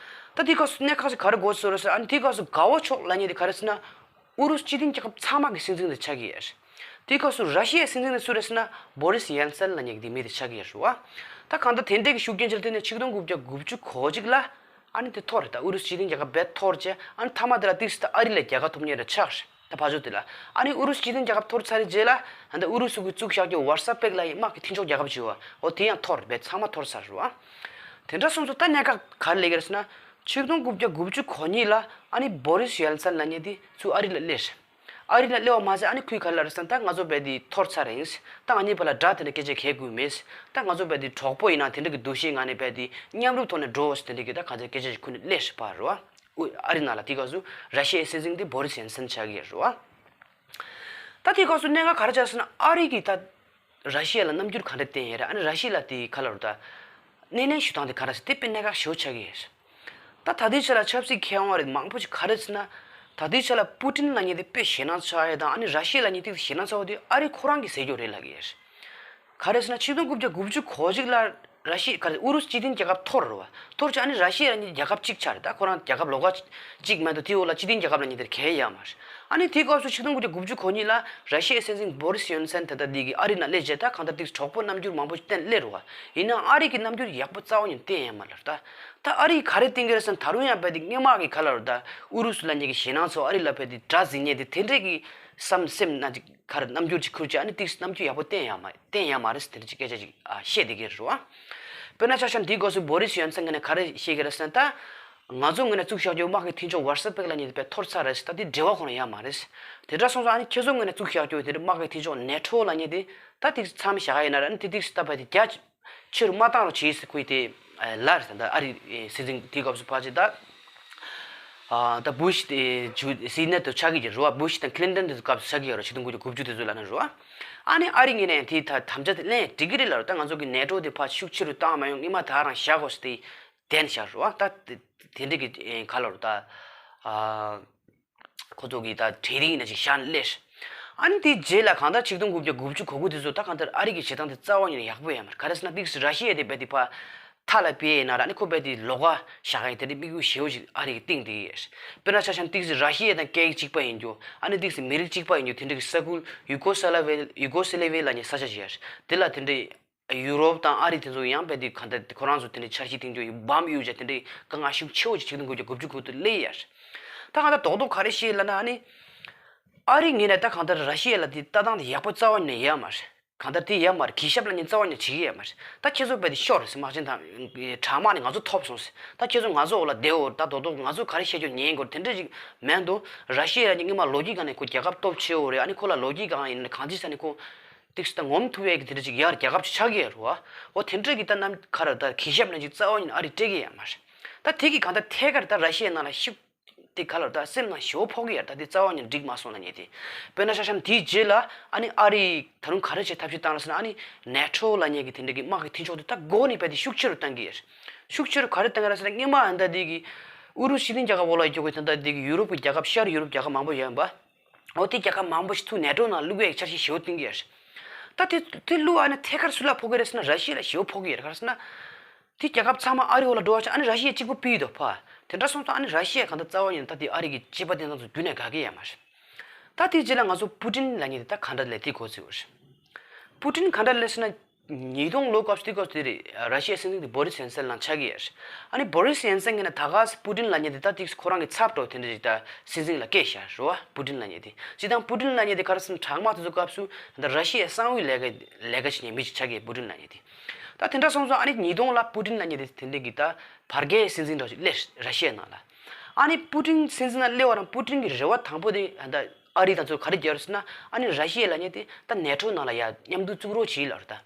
ད་དེའི་སྐབས་སུ་གནད་འགག་ཅིག་ག་རེ་གོ་སོང་རེད་ཟེར། ཨ་ནི་དེའི་སྐབས་སུ་དགའ་བོ་མཆོག་ལབ་མཁན་དེ་ག་རེ་ཟེར་ན། ཨུ་རུ་སུ་སྤྱི་མཐུན་རྒྱལ་ཁབ་ཚང་མ་གི་སྲིད་འཛིན་དེ་ཆགས་ཀྱི་ཡོད་རེད། དེའི་སྐབས་སུ་ར་ཤི་ཡའི་སྲིད་འཛིན་དེ་སུ་རེད་ཟེར་ན། བོ་རིས་ཡེལ་སན་ལབ་མཁན་གྱི་དེ་མི་དེ་ཆགས་ཀྱི་ཡོད་རེད་བ། ད་གང་ལྟར་དེ་འདྲའི་གི་ཤུགས་རྐྱེན་ཅིག་ལ་བརྟེན་ནས་ཆིག་སྟོང་དགུ་བརྒྱ་དགུ་བཅུ་གོ་གཅིག་ལ་ཨ་ནི་དེ་འཐོར་རེད། ད་ཨུ་རུ་སུ་སྤྱི་མཐུན་རྒྱལ་ཁབ་རྦད་འཐོར་བྱས། ཨ་ནི་མཐའ་མ་དེ་ལ་ཏིག་ཙམ་ད་ཨ་རི་ལ་རྒྱལ་ཁ་ཐོབ་མཁན་རེ་ཆགས་རེད། ད་ཕར་ཕྱོགས་དེ་ལ་ཨ་ནི་ཨུ་རུ་སུ་སྤྱི་མཐུན་རྒྱལ་ཁབ་འཐོར་ཚར་རེད། རྗེས་ལ་ད་ལྟ་ཨུ་རུ་སུ་གིས་བཙུགས་བཞག་རྒྱུ་ཝར་སོ་པེག་ལབ་མཁན་དམག་གི་མཐུན་ཕྱོགས་རྒྱལ་ཁབ་ཅིག་ཡོད་བ། འོ་དེ་ཡང་འཐོར་རེད། ཚང་མ་འཐོར་ཚར་རེད་བ། དེ་འདྲ་སོང་ཙང་ད་གནད་འགག་ག་རེ་སླེབས་ཀྱི་རེད་ཟེར་ན། ཆིག་སྟོང་དགུ་བརྒྱ་དགུ་བཅུ་གོ་གཉིས་ལ་ཨ་ནི་བོ་རིས་ཡེལ་སན་ལབ་མཁན་དེ་ཚུར་ཨ་རི་ལ་སླེབས་རེད། ཨ་རི་ལ་སླེབས་པ་མ་ཟད། ཨ་ནི་ཁོས་ག་རེ་ལབ་རེད་ཟེར་ན། ད་ང་ཚོ་རྦད་དེ་འཐོར་ཚར་རེད། ད་ང་གཉིས་བར་ལ་དགྲ་དེ་འདྲ་སྐད་ཆ་གས་དགོས་མེད། ད་ང་ཚོ་རྦད་དེ་གྲོགས་པོ་ཡིན་ན་དེ་འདྲ་གི་འདུ་ཤེས་ངང་ནས་རྦད་དེ་མཉམ་རུབ་ཐོག་ནས་འགྲོ་ཟེར། དེ་འདྲ་གི་ད་ག་ཚོད་སྐད་ཆ་ཞིག་ཁོ་ནས་སླེབས་རེད་པ་རེད་བ། ཨུ་ཨ་རི་ནང་ལ་དེའི་སྐབས་སུ་ར་ཤི་ཡའི་སྲིད་འཛིན་དེ་བོ་རིས་ཡེལ་སན་ཆགས་ཀྱི་རེད་བ། ད་དེའི་སྐབས་སུ་གནད་འགག་ག་རེ་ཆགས་ཟེར་ན། ཨ་རི་གིས་ད་ར་ཤི་ཡ་ལ་རྣམ་འགྱུར་ག་འདྲ་བསྟན་ཡོད་རེད། ཨ་ནི་ར་ཤི་ཡ་ལ་དེ་ག་ལབ་རེད། ད་སྣེ་ལེན་ཞུ་སྟངས་དེ་ག་རེ་ཟེར། དེ་དཔེ་གནད་འགག་ཞེ་པོ་ཆགས་ཀྱི་ཡོད་རེད། ད་ད་ལྟའི་ཆ་ལ་ཆབ་སྲིད་མཁས་དབང་རིགས་མང་པོ་ཞིག་ག་རེ་ཟེར་ན། ད་ལྟའི་ཆ་ལ་པུ་ཏིན་ལབ་མཁན་དེ་དཔེ་ཞེད་སྣང་ཆགས་ཡས་དང་། ཨ་ནི་ར་ཤི་ཡ་ལབ་མཁན་དེ་ཞེད་སྣང་ཆགས་པ་དེ་ཨ་རི་ཁོ་རང་གིས་ཟེར་རྒྱུ་རེད་ལབ་ཀྱི་ཡོད་རེད། ག་རེ་ཟེར་ན། ཆིག་སྟོང་དགུ་བརྒྱ་དགུ་བཅུ་གོ་གཅིག་ལ་ར་ཤི་ཡ་ག་རེ། ཨུ་རུ་སུ་སྤྱི་མཐུན་རྒྱལ་ཁབ་འཐོར་རེད་བ། འཐོར་བྱས། ཨ་ནི་ར་ཤི་ཡ་ལབ་མཁན་རྒྱལ་ཁབ་གཅིག་ཆགས་རེད། ད་ཁོ་རང་རྒྱལ་ཁབ་ལོགས་ཀ་གཅིག་མ་གཏོགས། དེའི་འོག་ལ་སྤྱི་མཐུན་རྒྱལ་ཁབ་ལབ་མཁན་དེ་གང་ཡང་ཡོད་མ་རེད། ཨ་ནི་དེའི་སྐབས་སུ་ཆིག་སྟོང་དགུ་བརྒྱ་དགུ་བཅུ་གོ་གཉིས་ལ་ར་ཤི་ཡའི་སྲིད་འཛིན་བོ་རིས་ཡེལ་སན་དེ་ད་འདི་གིས་ཨ་རི་ནང་སླེབས་རྗེས། ད་གང་ལྟར་ཏིག་གྲོགས་པོ་རྣམ་འགྱུར་མང་པོ་ཞིག་བསྟན་སླེབས་རེད་བ། ཡིན་ནའང་ཨ་རི་གིས་རྣམ་འགྱུར་ཡག་པོ་རྩ་བ་ནས་བསྟན་ཡོད་མ་རེད། ད་ད་ཨ་རིས་ག་རེ་བསྟན་གྱི་རེད་ཟེར་ན། ད་རུང་ཡང་རྦད་དེ་སྔོན་མ་གི་ག་ལབ་རེད། ད་ཨུ་རུ་སུ་ལབ་མཁན་གྱི་ཞེད་སྣང་ཚོ། ཨ་རི་ལ་རྦད་དེ་དགྲ་འཛིན་མཁན་དེ་དེ་འདྲས་ཀྱི་བསམ་སེམས་ན་ཅིག་ག་རེ་རྣམ་འགྱུར་ཅིག་ཁུར་བྱས། ཨ་ནི་ཏིག་རྣམ་འགྱུར་ཡག་པོ་བསྟན་ཡོད་མ་བསྟན་ཡོད་མ་རེད་ཟེར། དེ་འདྲ་ཅིག་སྐད་ཆ་ཅིག་ཨ་བཤད་བསྡད་ཀྱི་རེད་བ། དཔེར་ན་ཆ་བཞག་ན་དེའི་སྐབས་སུ་བོ་རིས་ཡེལ་སན་ངོས་ནས་ག་རེ་བཤད་ཀྱི་རེད་ཟེར་ན། ད་ང་ཚོ་ངོས་ནས་བཙུགས་བཞག་རྒྱུ་དམག་གི་མཐུན་ཕྱོགས་ཝར་སོ་པེག་ལབ་མཁན་དེ་རྦད་འཐོར་ཚར་རེད་ཟེར། ད་དེ་འབྲེལ་བ་ཁོ་རང་ཡོད་མ་རེད། དེ་འདྲ་སོང་ཙང་། ཨ་ནི་ཁྱེད་ཚོ་ངོས་ནས་བཙུགས་བཞག་རྒྱུ་དེ་དམག་གི་མཐུན་ཕྱོགས་ནེ་ཊོ་ལབ་མཁན་དེ་ད་ཏིག་མཚམས་བཞག་ཡ་ཡིན་ན་ར། ཨ་ནི་དེ་ཏིག་ད་རྦད་དེ་རྒྱ་ཆེ་རུ་མ་བཏང་རོགས་བྱེད་ཟེར་ཁོས་དེ་ལབ་རེད། ད་ཨ་རི་སྲིད་འཛིན་དེའི་སྐབས་སུ་ཕལ་ཆེར་ད་ཨ་ད་བུ་ཤི་དེ་ཇུ་སྲིད་ནད་དུ་ཆགས་ཀྱི་རེད་བ། བུ་ཤི་དང་ཁི་ལིན་ཏོན་དེ་ཚོའི་སྐབས་སུ་ཆགས་ཀྱི་ཡོད་རེད། ཆིག་སྟོང་དགུ་བརྒྱ་དགུ་བཅུ་དེ་ཚོ་ལབ་ན་རེད་བ། ཨ་ནི་ཨ་རི་ངོས་ནས་དེ་ད་དམ་བཅའ་དེ་ལེན་འགྲིག་གི་རེད་ལབ་རེད། ད་ང་ཚོ་གི་ནེ་ཊོ་དེ་ཕར་ཤུགས་ཆེ་རུ་བཏང་མ་ཡོང་། སྔོན་མ་དེ་ག་རང་བཞག་དགོས་ཟེར་དེ་བསྟན་བཞག་རེད་བ། ད་དེ་དེ་འདྲ་གི་ག་ལབ་རེད། ད་ཨ། ཁོ་ཚོ་གིས་ད་གྲ་སྒྲིག་ཡིན་ན་ཅིག་བཞག་ནས་སླེབས། ཨ་ནི་དེའི་རྗེས་ལ་གང་ལྟར་ཆིག་སྟོང་དགུ་བརྒྱ་དགུ་བཅུ་གོ་དགུ་དེ་ཚོ་ད་གང་ལྟར་ཨ་རི་གི་བྱེད་སྟངས་དེ་རྩ་བ་ཉིད་ནས་ཡག་པོ་ཡོད་མ་རེད། ག་རེ་ཟེར་ན། ཏིག་ར་ཤི་ཡ་དེ་རྦད་དེ་ཕར་མཐའ་ལ་ཕེབས་ཡིན་ན་ར། ཨ་ནི་ཁོ་རྦད་དེ་ལོགས་ཀ་བཞག་ཡ་དེ་འདྲའི་དམིགས་ཡུལ་ཞེ་པོ་ཅིག་ཨ་རི་གིས་བཏིང་བསྡད་ཡོད། དཔེར་ན་ཆ་བཞག་ན། ཏིག་ར་ཤི་ཡ་དང་སྐད་ཡིག་གཅིག་པ་ཡིན་རྒྱུ། ཨ་ནི་ཏིག་མི་རིགས་གཅིག་པ་ཡིན་རྒྱུ། དེ་འདྲ་གི་ས་ཁུལ་ཡུ་གོ་སི་ལ་ཝི་ཡུ་གོ་སི་ལ་ཝི་ལབ་མཁན་ས་ཆ་ཅིག་ཡོད། དེ་ལ་དེ་འདྲའི་ཡུ་རོབ་དང་ཨ་རི་དེ་ཚོ་ཡང་རྦད་དེ་གང་ལྟར་ཁོ་རང་ཚོ་དེ་འདྲའི་འཆར་གཞི་བཏིང་རྒྱུ་ཡོད། བམ་གཡུག་བྱས། དེ་འདྲའི་དཀའ་ངལ་ཤུགས་ཆེ་བོ་ཅིག་ཆིག་སྟོང་དགུ་བརྒྱ་དགུ་བཅུ་གོ་དགུ་དེ་སླེབས་ཡོད། ད་གང་ལྟར་རྡོག་རྡོག་ག་རེ་བཤད་ལབ་ན། ཨ་ནི་ཨ་རི་ངོས་ནས་ད་གང་ལྟར་ར་ཤི་ཡ་ལ་དེ་ལྟ་སྟངས་དེ་ཡག་པོ་རྩ་བ་ནས་ཡོད་མ་རེད། གང་ལྟར་དེ་ཡོད་མ་རེད། གུས་ཞབས་ལབ་མཁན་རྩ་བ་ནས་བྱེད་ཀྱི་ཡོད་མ་རེད། ད་ཁྱེད་ཚོ་རྦད་དེ་ཤོར་རེད་ཟེར། དམག་ཆེན་དང་གྲགས་དམག་ནས་ང་ཚོ་ཐོབ་སོང་ཟེར། ད་ཁྱེད་ཚོ་ང་ཚོ་འོག་ལ་བསྡད་འོ། ད་རྡོག་རྡོག་ང་ཚོ་ག་རེ་བཤད་རྒྱུ་ཉན་དགོས། དེ་འདྲ་ཅིག་མེད་འདུག་ར་ཤི་ཡ་ལབ་མཁན་སྔོན་མ་ལོ་རྒྱུས་སྒང་ནས་ཁོ་རྒྱལ་ཁབ་སྟོབས་ཆེ་བོ་རེད། ཨ་ནི་ཁོ་ལ་ལོ་རྒྱུས་སྒང་ཡིན་ན་གང་ཅི་ས་ནས་ཁོ་ཏིག་ཙམ་ངོམ་ཐུབ་ཡས་ཀྱི་དེ་འདྲ་ཅིག་ཡར་རྒྱལ་ཁབ་ཅིག་ཆགས་ཀྱི་ཡོད་རེད་བ། འོ་དེ་འདྲ་གི་ད་ནམ་ག་རེ་ད་གུས་ཞབས་ལབ་མཁན་ཅིག་རྩ་བ་ཉིད་ནས་ཨ་རི་སྤྲད་ཀྱི་ཡོད་མ་རེད། ད་དེ་གིས་གང་ལྟར་ཐད་ཀར་ད་ར་ཤི་ཡའི་ནང་ལ་ཤུགས་དེ་ག་ལབ་ད་སེམས་ནང་ཞེ་པོ་ཕོག་གི་ཡོད། ད་དེ་རྩ་བ་ཉིད་ནས་འགྲིག་མ་སོང་ལབ་མཁན་དེ། དཔེར་ན་ཆ་བཞག་ན་དེའི་རྗེས་ལ་ཨ་ནི་ཨ་རིས་ད་རུང་ག་རེ་བྱས་ཐབས་ཤེས་བཏང་ལ་ཟེར་ན། ཨ་ནི་ནེ་ཊོ་ལབ་མཁན་གྱི་དེ་འདྲ་གི་དམག་གི་མཐུན་ཕྱོགས་དེ་ད་འགོ་ནས་རྦད་དེ་ཤུགས་ཆེ་རུ་བཏང་གི་ཡོད། ཤུགས་ཆེ་རུ་ག་རེ་བཏང་གི་རེད་ཟེར་ན། སྔོན་མ་ད་ལྟ་དེ་གི་ཨུ་རུ་སུ་སྤྱི་མཐུན་རྒྱལ་ཁབ་འོག་ལ་ཡོད་རྒྱུ་གི་ད་ལྟ་དེ་གི་ཡུ་རོབ་ཀྱི་རྒྱལ་ཁབ། ཤར་ཡུ་རོབ་རྒྱལ་ཁབ་མང་པོ་ཡོད་པ། འོ་དེ་རྒྱལ་ཁབ་མང་པོ་ཞིག་ཚུར་ནེ་ཊོ་ནང་བླུག་ཡས་འཆར་གཞི་ཞེ་པོ་བཏིང་གི་ཡོད། ད་དེ་དེ་བླུག་ཨ་ནི་ཐད་ཀར་སུ་ལ་ཕོག་གི་རེད་ཟེར་ན། ར་ཤི་ཡ་ལ་ཞེ་པོ་ཕོག་གི་ཡོད། ག་རེ་ཟེར་ན། དེ་རྒྱལ་ཁབ་ཚང་མ་ཨ་རི་འོག་ལ་འགྲོ་བ་ཆགས། ཨ་ནི་ར་ཤི་ཡ་གཅིག་པོ་ཕུད་འདུག་ཕ། དེ་འདྲ་སོང་ཙང་ཨ་ནི་ར་ཤི་ཡ་གང་ལྟར་རྩ་བ་ཉིད་ནས་ད་དེ་ཨ་རི་གི་སྤྱི་པ་དེ་ཚོ་རྒྱུན་ནས་དགའ་གི་ཡོད་མ་རེད། ད་དེའི་རྗེས་ལ་ང་ཚོ་པུ་ཏིན་ལབ་མཁན་དེ་ད་ག་འདྲ་ལབ་དེ་གོ་ཚུལ་བ་རེད། པུ་ཏིན་ག་འདྲ་ལབ་ཟེར་ན། ཉིས་སྟོང་ལོ་སྐབས་སུ། དེ་སྐབས་སུ་དེ་རེད། ར་ཤི་ཡའི་སྲིད་འཛིན་དེ་བོ་རིས་ཡེལ་སན་ལབ་ཆགས་ཀྱི་ཡོད་རེད། ཨ་ནི་བོ་རིས་ཡེལ་སན་གྱིས་ན་ད་ག་སེ་པུ་ཏིན་ལབ་མཁན་དེ་ད་ཏིག་ཁོ་རང་གི་ཚབ་འདྲ་བོ་དེ་འདྲ་ཞིག་ད་སྲིད་འཛིན་ལ་བསྐོས་བཞག་རེད་བ། པུ་ཏིན་ལབ་མཁན་དེ། སྤྱིར་བཏང་པུ་ཏིན་ལབ་མཁན་དེ་ག་རེ་ཟེར་ན། དྲག་དམག་དེ་ཚོ་སྐབས་སུ་ད་ར་ཤི་ཡའི་གསང་བའི་ལས་ཀ་ལས་ཀ་བྱེད་མཁན་མི་ཞིག་ཆགས་ཀྱི་ཡོད། པུ་ཏིན་ལབ་མཁན་དེ། ད་དེ་འདྲ་སོང་ཙང་ཨ་ནི་ཉིས་སྟོང་ལ་པུ་ཏིན་ལབ་མཁན་དེ་དེ་འདྲ་གི་ད་བར་བརྒལ་སྲིད་འཛིན་འདྲ་བོ་ཞིག་སླེབས་ར་ཤི་ཡའི་ནང་ལ། ཨ་ནི་པུ་ཏིན་སྲིད་འཛིན་ལ་སླེབས་པ་རང་པུ་ཏིན་གྱི་རེ་བ་དང་པོ་དེ་ད་ཨ་རི་དང་ཚོ་ག་རེ་རྒྱག་རེད་ཟེར་ན། ཨ་ནི་ར་ཤི་ཡ་ལབ་མཁན་དེ་ད་ནེ་ཊོ་ནང་ལ་ཡ་མཉམ་དུ་བཙུགས་རོགས་བྱེད་ལབ་རེད། ད་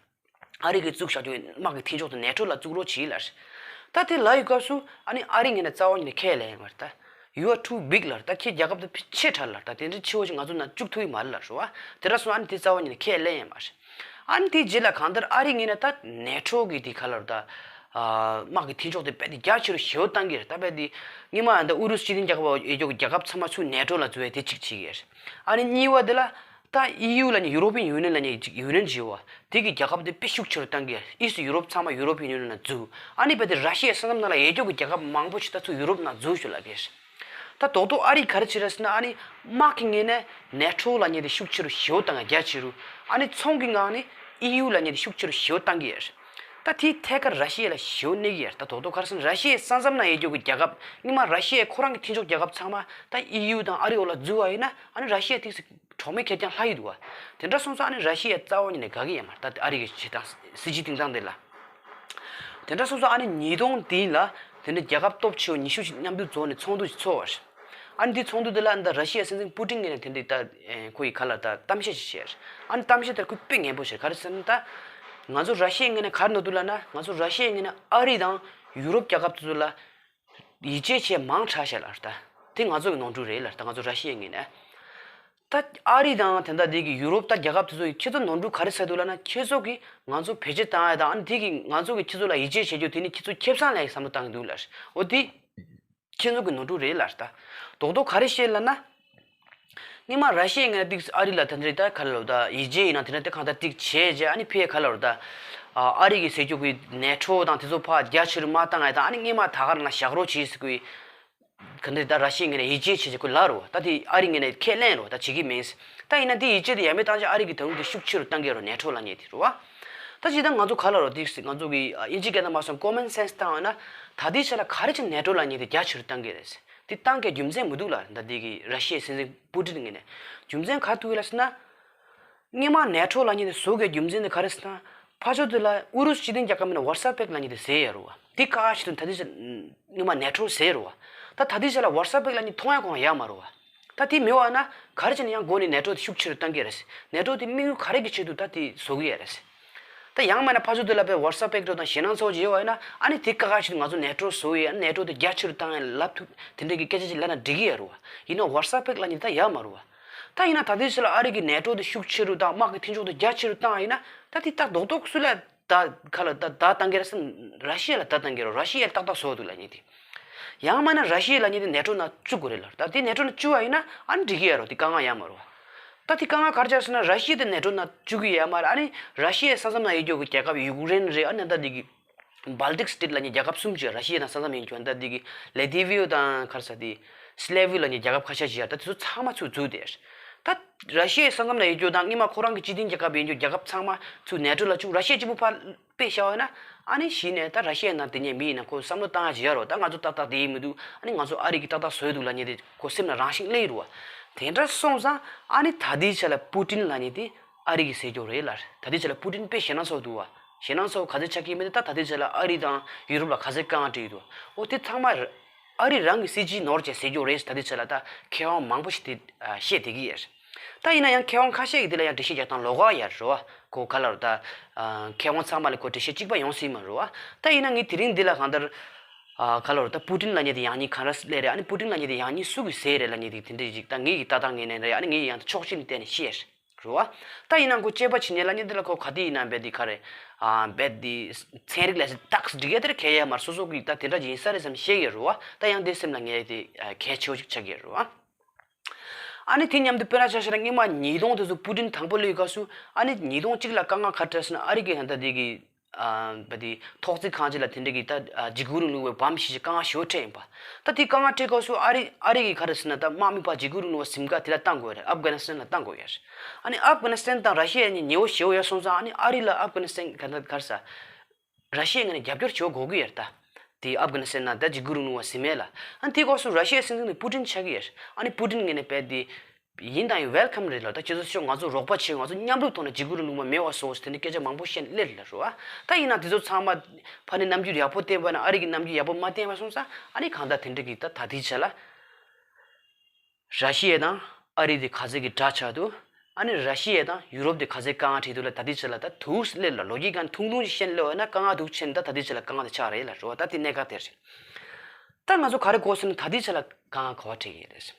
ཨ་རི་གིས་བཙུགས་བཞག་རྒྱུ་དམག་གི་མཐུན་ཕྱོགས་དེ་ནེ་ཊོ་ལ་བཙུགས་རོགས་བྱེད་ལབ་རེད། ད་དེ་ལབ་ཡོད་སྐབས་སུ་ཨ་ནི་ཨ་རི་ངོས་ནས་རྩ་བ་ཉིད་ནས་ཁས་ལེན་ཡོད་མ་རེད། ད་You are too big ལབ་རེད། ད་ཁྱེད་རྒྱལ་ཁབ་དེ་ཆེ་དྲགས་ལབ་རེད། ད་དེ་འདྲའི་ཆེ་བོ་ཞིག་ང་ཚོ་ནང་བཅུག་ཐུབ་ཀྱི་མ་རེད་ལབ་རེད་བ། དེ་འདྲ་སོང་ཨ་ནི་དེ་རྩ་བ་ཉིད་ནས་ཁས་ལེན་ཡོད་མ་རེད། ཨ་ནི་དེའི་རྗེས་ལ་གང་ལྟར་ཨ་རི་ངོས་ནས་ད་ནེ་ཊོ་གི་དེ་ག་ལབ་རེད། ད་ དམག་གི་མཐུན་ཕྱོགས་དེ་རྦད་དེ་རྒྱ་ཆེ་རུ་ཞེ་པོ་བཏང་གི་རེད། ད་རྦད་དེ་སྔོན་མ་ད་ཨུ་རུ་སུ་སྤྱི་མཐུན་རྒྱལ་ཁབ་ཡོད་ཀྱོག་གི་རྒྱལ་ཁབ་ཚང་མ་ཚུར་ནེ་ཊོ་ལ་འཛུལ་བའི་དེ་གཅིག་བྱེད་ཀྱི་རེད། ཨ་ནི་གཉིས་པ་དེ་ལ་ད་ཨི་ཡུ་ལབ་མཁན་ཡུ་རོ་པི་ཡན་ཡུ་ནི་ཡན་ལབ་མཁན་ཅིག་ཡུ་ནི་ཡན་ཅིག་ཡོད་པ། དེ་གི་རྒྱལ་ཁབ་དེ་དཔེ་ཤུགས་ཆེ་རུ་བཏང་གི་རེད། ཨི་སི་ཡུ་རོབ་ཚང་མ་ཡུ་རོ་པི་ཡན་ཡུ་ནི་ཡན་ལ་འཛུལ། ཨ་ནི་རྦད་དེ་ར་ཤི་ཡའི་ས་མཚམས་ནང་ལ་ཡོད་ཀྱོག་གི་རྒྱལ་ཁབ་མང་པོ་ཞིག་ད་ཚུར་ཡུ་རོབ་ནང་འཛུལ་ཤོག་ལབ་ཀྱི་རེད། ད་རྡོག་རྡོག་ཨ་རི་ག་རེ་བྱེད་རེད་ཟེར་ན། ཨ་ནི་དམག་གི་ངོས་ནས་ནེ་ཊོ་ལབ་མཁན་དེ་ཤུགས་ཆེ་རུ་ཞེ་པོ་བཏང་གི་རྒྱ་ཆེ་རུ། ཨ་ནི་ཚོང་གི་ངང་ནས་ཨི་ཡུ་ལབ་མཁན་དེ་ཤུགས་ཆེ་རུ་ཞེ་པོ་བཏང་གི་ཡོད་རེད། ད་དེའི་ཐད་ཀར་ར་ཤི་ཡ་ལ་ཞེ་པོ་གནོད་ཀྱི་ཡོད་རེད། ད་རྡོག་རྡོག་ག་རེ་ཟེར་ན་ར་ཤི་ཡའི་ས་མཚམས་ནང་ཡོད་ཀྱོག་གི་རྒྱལ་ཁབ་སྔོན་མ་ར་ཤི་ཡའི་ཁོ་རང་གི་མཐུན་ཕྱོགས་རྒྱལ་ཁབ་ཚང་མ་ད་ཨི་ཡུ་དང་ཨ་རི་འོག་ལ་འཛུལ་བ་ཡིན་ན། ཨ་ནི་ར་ཤི་ཡ་དེ་གྲོགས་མེད་ཁེར་རྐྱང་ལྷག་གི་འདུག་པ། དེ་འདྲ་སོང་ཙང་ཨ་ནི་ར་ཤི་ཡ་རྩ་བ་ཉིད་ནས་དགའ་གི་ཡོད་མ་རེད། ད་ཨ་རི་གི་བྱེད་སྟངས་སྲིད་ཇུས་སྟེང་སྟངས་དེ་ལ། དེ་འདྲ་སོང་ཙང་ཨ་ནི་ཉིས་སྟོང་བདུན་ལ་དེ་འདྲ་རྒྱལ་ཁབ་སྟོབས་ཆེ་བ་ཉི་ཤུ་ཞིག་མཉམ་དུ་འཛོམས་ནས་ཚོགས་འདུ་ཞིག་ཚོགས་པ་རེད། ཨ་ནི་དེ་ཚོགས་འདུ་དེ་ལ་ད་ར་ཤི་ཡའི་སྲིད་འཛིན་པུ་ཏིན་ངོས་ནས་དེ་འདྲའི་ད་ཁོ་ཡི་ག་ལ་ད་གཏམ་བཤད་ཅིག་བྱས་རེད། ཨ་ནི་གཏམ་བཤད་དེར་ཁོས་དཔེ་ངན་པོ་བྱས། ག་རེ་ཟེར་ན། ད་ང་ཚོ་ར་ཤི་ཡའི་ངོས་ནས་ག་རེ་མནོ་འདུག་ལབ་ན། ང་ཚོ་ར་ཤི་ཡའི་ངོས་ནས་ཨ་རི་དང་ཡུ་རོབ་རྒྱལ་ཁབ་དེ་ཚོ་ལ་ཡིད་ཆེས་བྱས་མང་དྲགས་ཤག་ལབ་རེད། ད་དེ་ང་ཚོ་གི་ནོར་འཁྲུལ་རེད་ལབ་རེད། ད་ང་ཚོ་ར་ཤི་ཡའི་ངོས་ནས། ད་ཨ་རི་དང་དེ་འདྲ་དེ་གི་ཡུ་རོབ་ད་རྒྱལ་ཁབ་དེ་ཚོ་ཡིས་ཁྱེད་ཚོ་ནོར་འཁྲུལ་ག་རེ་བཟོས་འདུག་ལབ་ན། ཁྱེད་ཚོ་གིས་ང་ཚོ་བེད་སྤྱོད་བཏང་ཡ་དང་། ཨ་ནི་དེ་གིས་ང་ཚོ་གིས་ཁྱེད་ཚོ་ལ་ཡིད་ཆེས་བྱེད་རྒྱུ་དེ་ནི་ཁྱེད་ཚོ་ཁེ་བཟང་ལེན་ཡ་བསམ་བློ་བཏང་གི་འདུག་ལབ་རེད། འོ་དེ་ཁྱེད་ཚོ་གི་ནོར་འཁྲུལ་རེད་ལབ་རེད། ད་རྡོག་རྡོག་ག་རེ་བཤད་ལབ་ན། སྔོན་མ་ར་ཤི་ཡའི་ངོས་ནས་ཏིག་ཨ་རི་ལ་དེ་འདྲ་ད་ག་ལབ་ད་ཡིད་ཆེས་ཡིན་ན་དེ་འདྲ་དེ་གང་ལྟར་ཏིག་བྱས་རྗེས། ཨ་ནི་ཕར་ག་ལབ་ད་ཨ་རི་གི་ཟེར་རྒྱུ་གི་ནེ་ཊོ་དང་དེ་ཚོ་ཕར་རྒྱ་ཆེ་རུ་མ་བཏང་ཡ་དང་། ཨ་ནི་སྔོན་མ་ད་ག་རང་ལ་བཞག་རོགས་བྱེད་ཟེར་གི་ག་འདྲ་ད་ར་ཤི་ཡའི་ངོས་ནས་ཡིད་ཆེས་བྱེད་ཅིག་ཁོ་ལབ་རོ། ད་དེ་ཨ་རི་ངོས་ནས་ཁས་ལེན་རོ། ད་བྱེད་ཀྱི་མིན། ད་ཡིན་ན་དེ་ཡིད་ཆེས་དེ་ཡང་མེད་བཏང་ཅིག་ཨ་རི་གི་ད་རུང་དེ་ཤུགས་ཆེ་རུ་བཏང་གི་རོ། ནེ་ཊོ་ལབ་མཁན་དེ་རོ། ད་ཅིག་ད་ང་ཚོ་ག་ལབ་རོ། དེ་ང་ཚོ་གི་ཨིན་ཇི་སྐད་ནང་མ་སོང་ཀོ་མན་སེན་སི་བཏང་བ་ན། ད་དེ་ཆ་ལ་ག་རེ་བྱས་ནེ་ཊོ་ལབ་མཁན་དེ་རྒྱ་ཆེ་རུ་བཏང་གི་རེད། དེ་བཏང་གི་རྒྱུ་མཚན་མི་འདུག་ལབ་རེད། ད་དེ་གི་ར་ཤི་ཡའི་སྲིད་འཛིན་པུ་ཏིན་ངོས་ནས་རྒྱུ་མཚན་ག་རེ་འདུག་ལབ་ཟེར་ན། སྔོན་མ་ནེ་ཊོ་ལབ་མཁན་དེ་བཟོ་དགོས་རྒྱུ་མཚན་དེ་ག་རེ་ཟེར་ན། ཕར་ཕྱོགས་དེ་ལ་ཨུ་རུ་སུ་སྤྱི་མཐུན་རྒྱལ་ཁབ་མིན་ན་ཝར་སོ་པེག་ལབ་མཁན་དེ་ཟེར་ཡོད་རེད་པ། དེ་བཀག་ཞིག་ཏུ་ད་ལྟའི་ཆ་སྔོན་མ་ནེ་ཊོ་ཟེར་རེད་པ། ད་ད་ལྟའི་ཆ་ལ་ཝར་སོ་པེག་ལབ་མཁན་མཐོང་ཡ་གང་ཡོད་མ་རེད་པ། ད་དེ་མེད་པ་ན་ག་རེ་བྱས་ནས་ཡང་འགོ་ནས་ནེ་ཊོ་དེ་ཤུགས་ཆེ་རུ་བཏང་གི་རེད། ནེ་ཊོ་དེ་དམིགས་ཡུལ་ག་རེ་གི་ཆེད་དུ་ད་དེ་བཟོ་གི་ཡོད་རེད། ད་ཡང་མིན་ན་ཕར་ཕྱོགས་དེ་ལ་དཔེ་ཝར་སོ་པེག་འདྲ་དང་ཞེད་སྣང་ཚ་པོ་ཅིག་ཡོད་པ་ཡིན་ན། ཨ་ནི་དེ་བཀག་ཞིག་ང་ཚོ་ནེ་ཊོ་བཟོ་ཡི། ཨ་ནི་ནེ་ཊོ་དེ་རྒྱ་ཆེ་རུ་བཏང་ཡ་ལབ་ཐུབ། དེ་འདྲ་གི་སྐད་ཆ་ཅིག་ལབ་ན་འགྲིག་གི་ཡོད་རེད་པ། ཡིན་ན་ཝར་སོ་པེག་ལབ་མཁན་ད་ཡོད་མ་རེད་པ། ད་ཡིན་ན་ད་ལྟའི་ཆ་ལ་ཨ་རི་གི་ནེ་ཊོ་དེ་ཤུགས་ཆེ་རུ་དང་དམག་གི་མཐུན་ཕྱོགས་དེ་རྒྱ་ཆེ་རུ་བཏང་ཡིན་ན། ད་དེ་ད་རྡོག་རྡོག་སུ་ལ་ད་ག་ལ་ད་ད་བཏང་གི་རེད་ཟེར་ན། ར་ཤི་ཡ་ལ་ད་བཏང་གི་རེད། ར་ཤི་ཡས་ཏག་ཏག་བཟོ་འདུག་ལབ་མཁན་དེ། ཡང་མིན་ན་ར་ཤི་ཡ་ལབ་མཁན་དེ་ནེ་ཊོ་ནང་བཅུག་དགོས་རེད་ལབ། ད་དེ་ནེ་ཊོ་ནང་བཅུག་པ་ཡིན་ན་ཨ་ནི་འགྲིག་གི་ཡོད་རེད། དེ་དཀའ་ངལ་ཡོད་མ་རེད་པ། ད་དེ་དཀའ་ངལ་ག་རེ་ཆགས་ཟེར་ན། ར་ཤི་ཡ་དེ་ནེ་ཊོ་ནང་བཅུག་གི་ཡོད་མ་རེད། ཨ་ནི་ར་ཤི་ཡའི་ས་མཚམས་ནང་ཡོད་རྒྱུ་གི་རྒྱལ་ཁབ་ཡུཀ་རེན་རེད། ཨ་ནི་ད་དེ་གི་བཱལ་ཏིག་སི་ཊེཊ་ལབ་མཁན་རྒྱལ་ཁབ་གསུམ་ཅིག་ར་ཤི་ཡ་དང་ས་མཚམས་ཡིན་རྒྱུ། ད་དེ་གི་ལེ་ཐི་ཝི་ཡ་དང་ག་རེ་ཟེར་དེ་སི་ལེ་ཝི་ཡ་ལབ་མཁན་རྒྱལ་ཁབ་ཁ་ཤས་ཅིག་ཡོད། ད་དེ་ཚོ་ཚང་མ་ཚུར་འཛུལ་བསྡད། ད་ར་ཤི་ཡའི་ས་མཚམས་ནང་ཡོད་རྒྱུ་དང་སྔོན་མ་ཁོ་རང་གི་སྤྱི་མཐུན་རྒྱལ་ཁབ་ཡིན་རྒྱུ་རྒྱལ་ཁབ་ཚང་མ་ཚུར་ནེ་ཊོ་ལ་བཅུག། ར་ཤི་ཡ་གཅིག་པུ་ཕར་དཔེ་བཞག་པ་ཡིན་ན། ཨ་ནི་གཞི་ནས་ད་ར་ཤི་ཡ་ནང་དེ་ཉིད་མི་ཡིན་ན་ཁོ་བསམ་བློ་བཏང་ཡ་ཅིག་ཡོད་རེད་པ། ད་ང་ཚོ་ཏག་ཏག་བསྡད་ཡི་མི་འདུག། ཨ་ནི་ང་ཚོ་ཨ་རི་གིས་ཏག་ཏག་བཟོས་འདུག་ལབ་མཁན་དེ་ཁོ་སེམས་ལ་རང་བཞིན་སླེབས་ཡོད་རེད་པ། དེ་འདྲ་སོང་ཙང་ཨ་ནི་ད་ལྟའི་ཆ་ལ་པུ་ཏིན་ལབ་མཁན་དེ་ཨ་རི་གི་ཟེར་རྒྱུ་རེད་ལབ། ད་ལྟའི་ཆ་ལ་པུ་ཏིན་དཔེ་ཞེད་སྣང་ཚ་པོ་འདུག་པ། ཞེད་སྣང་ཚ་པོ་ག་ཚོད་ཆགས་ཀྱི་མེད་དེ། ད་ད་ལྟའི་ཆ་ལ་ཨ་རི་དང་ཡུ་རོབ་ལ་ག་ཚོད་དཀའ་ངལ་འཕྲད་ཀྱི་འདུག། འོ་དེ་ཚང་མ་ཨ་རི་རང་གི་སྲིད་ཇུས་ནོར་བྱས་ཟེར་རྒྱུ་རེད། ད་ལྟའི་ཆ་ལ་ད་མཁས་དབང་མང་པོ་ཞིག་དེ་བཤད་བསྡད་ཀྱི་ཡོད་རེད། ད་ཡིན་ན་ཡང་མཁས་དབང་ཁ་ཤས་ཀྱིས་དེ་ལ་ཡང་འགྲེལ་བཤད་རྒྱག་སྟངས་ལོགས་ཀ་ཡོད་རེད་པ། ཁོ་ག་ལབ་རེད། ད་མཁས་དབང་ཚང་མ་ལ་ཁོ་འགྲེལ་བཤད་གཅིག་པ་ཡོང་སྲིད་མ་རེད་པ། ད་ཡིན་ན་ངས་དེ་རིང་འདི་ལ་གང་ལྟར་ག་ལབ་རེད། ད་པུ་ཏིན་ལབ་མཁན་དེ་ཡང་སྙིང་ག་འདྲ་སླེབས་རེད། ཨ་ནི་པུ་ཏིན་ལབ་མཁན་དེ་ཡང་སྙིང་སུ་གིས་བཟས་རེད་ལབ་མཁན་དེ་དེ་འདྲ་ཅིག་ད་ངེད་ཀྱི་ལྟ་སྟངས་ངོས་ནས་རེད། ཨ་ནི་ངས་ཡང་ཕྱོགས་གཅིག་ནས་བལྟས་ནས་བཤད་རེད་པ། ད་ཡིན་ན་ཁོ་དཔྱད་པ་བྱེད་མཁན་ལབ་མཁན་དེ་ལ་ཁོ་ག་དུས་ཡིན་ན་རྦད་དེ་ག་རེ་རྦད་དེ་ཚན་རིག་ལ་ཏག་ཏག་འགྲིག་ཡ་དེ་ར་གལ་ཡོད་མ་རེད། སོ་སོ་གིས་ད་དེ་འདྲ་ཅིག་ཡིན་ས་རེད་བསམ་བཤད་ཀྱི་ཡོད་རེད་པ། ད་ཡང་དེ་སེམས་ལ་ངེས་ཏེ་གལ་ཆེ་བོ་ཅིག་ཆགས་ཀྱི་ཡོད་རེད་པ། ཨ་ནི་དེ་མཉམ་དུ་དཔེར་ན་ཆ་བཞག་ན་སྔོན་མ་ཉིས་སྟོང་དེ་ཚོ་པུ་ཏིན་དང་པོ་སླེབས་སྐབས་སུ། ཨ་ནི་ཉིས་སྟོང་གཅིག་ལ་དཀའ་ངལ་ག་རེ་འཕྲད་ཟེར་ན། ཨ་རི་གི་ད་ལྟ་དེ་གི་ཨ་བ་དེ་ཐོག་བརྩེགས་ཁང་ཅིག་ལ་དེ་འདྲ་གི་ད་འཇིགས་སྐུལ་རིང་ལུགས་པའི་བམ་ཞིག་དཀའ་ངལ་ཞེ་པོ་འཕྲད་ཡིན་པ། ད་དེ་དཀའ་ངལ་འཕྲད་སྐབས་སུ་ཨ་རི་ཨ་རི་གི་ག་རེ་ཟེར་ན། ད་དམག་མི་ཕར་འཇིགས་སྐུལ་རིང་ལུགས་པ་ཟིན་ཁ་དེ་ལ་བཏང་དགོས་རེད། ཨབ་གྷ་ནི་སི་ཐན་ལ་བཏང་དགོས་ཡ་རེད། ཨ་ནི་ཨབ་གྷ་ནི་སི་ཐན་དང་ར་ཤི་ཡ་གཉིས་ཉེ་པོ་ཞེ་པོ་ཡོད་སོང་ཙང་། ཨ་ནི་ཨ་རི་ལ་ཨབ་གྷ་ནི་སི་ཐན་ག་ད་ག་རེ་ཟ། ར་ཤི་ཡའི་ངོས་ནས་རྒྱབ་སྐྱོར་བྱེད་དགོས་ཀྱི་ཡོད་རེད། ད་དེ་ཨབ་གྷ་ནི་སི་ཐན་ནང་ད་འཇིགས་སྐུལ་རིང་ལུགས་པ་ཟིན་མེད་ལ། ཨ་ནི་དེ་སྐབས་སུ་ར་ཤི་ཡའི་སྲིད་འཛིན་དེ་པུ་ཏིན་ཆགས་ཀྱི་ཡོད་རེད། ཨ་ནི་པུ་ཏིན་ངོས་ནས་རྦད་དེ་ཡིན་དང་ཡིན། ཝེལ་ཀམ་རེད་ལ། ད་ཁྱེད་ཚོ་ཤོག་ང་ཚོ་རོགས་པ་བྱེད། ང་ཚོ་མཉམ་རུབ་ཐོག་ནས་འཇིགས་སྐུལ་རིང་ལུགས་པ་མེད་པ་བཟོ་ཟེར་དེ་འདྲ་སྐད་ཆ་མང་པོ་བཤད་སླེབས་རེད་ལ་རོ། ཨ་ད་ཡིན་ན་དེ་ཚོ་ཚང་མ་ཕ་ནས་རྣམ་འགྱུར་ཡག་པོ་བསྟན་པ་ན། ཨ་རི་གི་རྣམ་འགྱུར་ཡག་པོ་མ་བསྟན་པ་སོང་ཙང་། ཨ་ནི་གང་ལྟར་དེ་འདྲ་གི་ད་ད་ལྟའི་ཆ་ལ། ར་ཤི་ཡ་དང་ཨ་རི་དེ་ག་ཚད་ཀྱི་འདྲ་ཆགས་འདུག། ཨ་ནི་ར་ཤི་ཡ་དང་ཡུ་རོབ་དེ་ག་ཚད་དཀའ་ངལ་འཕྲད་འདུག་ལ། ད་ལྟའི་ཆ་ལ་ད་དུས་སླེབས་ལ་ལོ་རྒྱུས་སྒང་ཐུང་ཐུང་ཞིག་བཤད་ལོ་ན། དཀའ་ངལ་འདུག་ཕྱིན། ད་ད་ལྟའི་ཆ་ལ་དཀའ་ངལ་དེ་ཆགས་རེད་ལ་རོ། ད་དེ་གནད་འགག་དེ་རེད། ད་ང་ཚོ་ག་རེ་གོ་སོང་ན། ད་ལྟའི་ཆ་ལ་དཀའ་ངལ་ག་པར་འཕྲད་ཀྱི་རེད།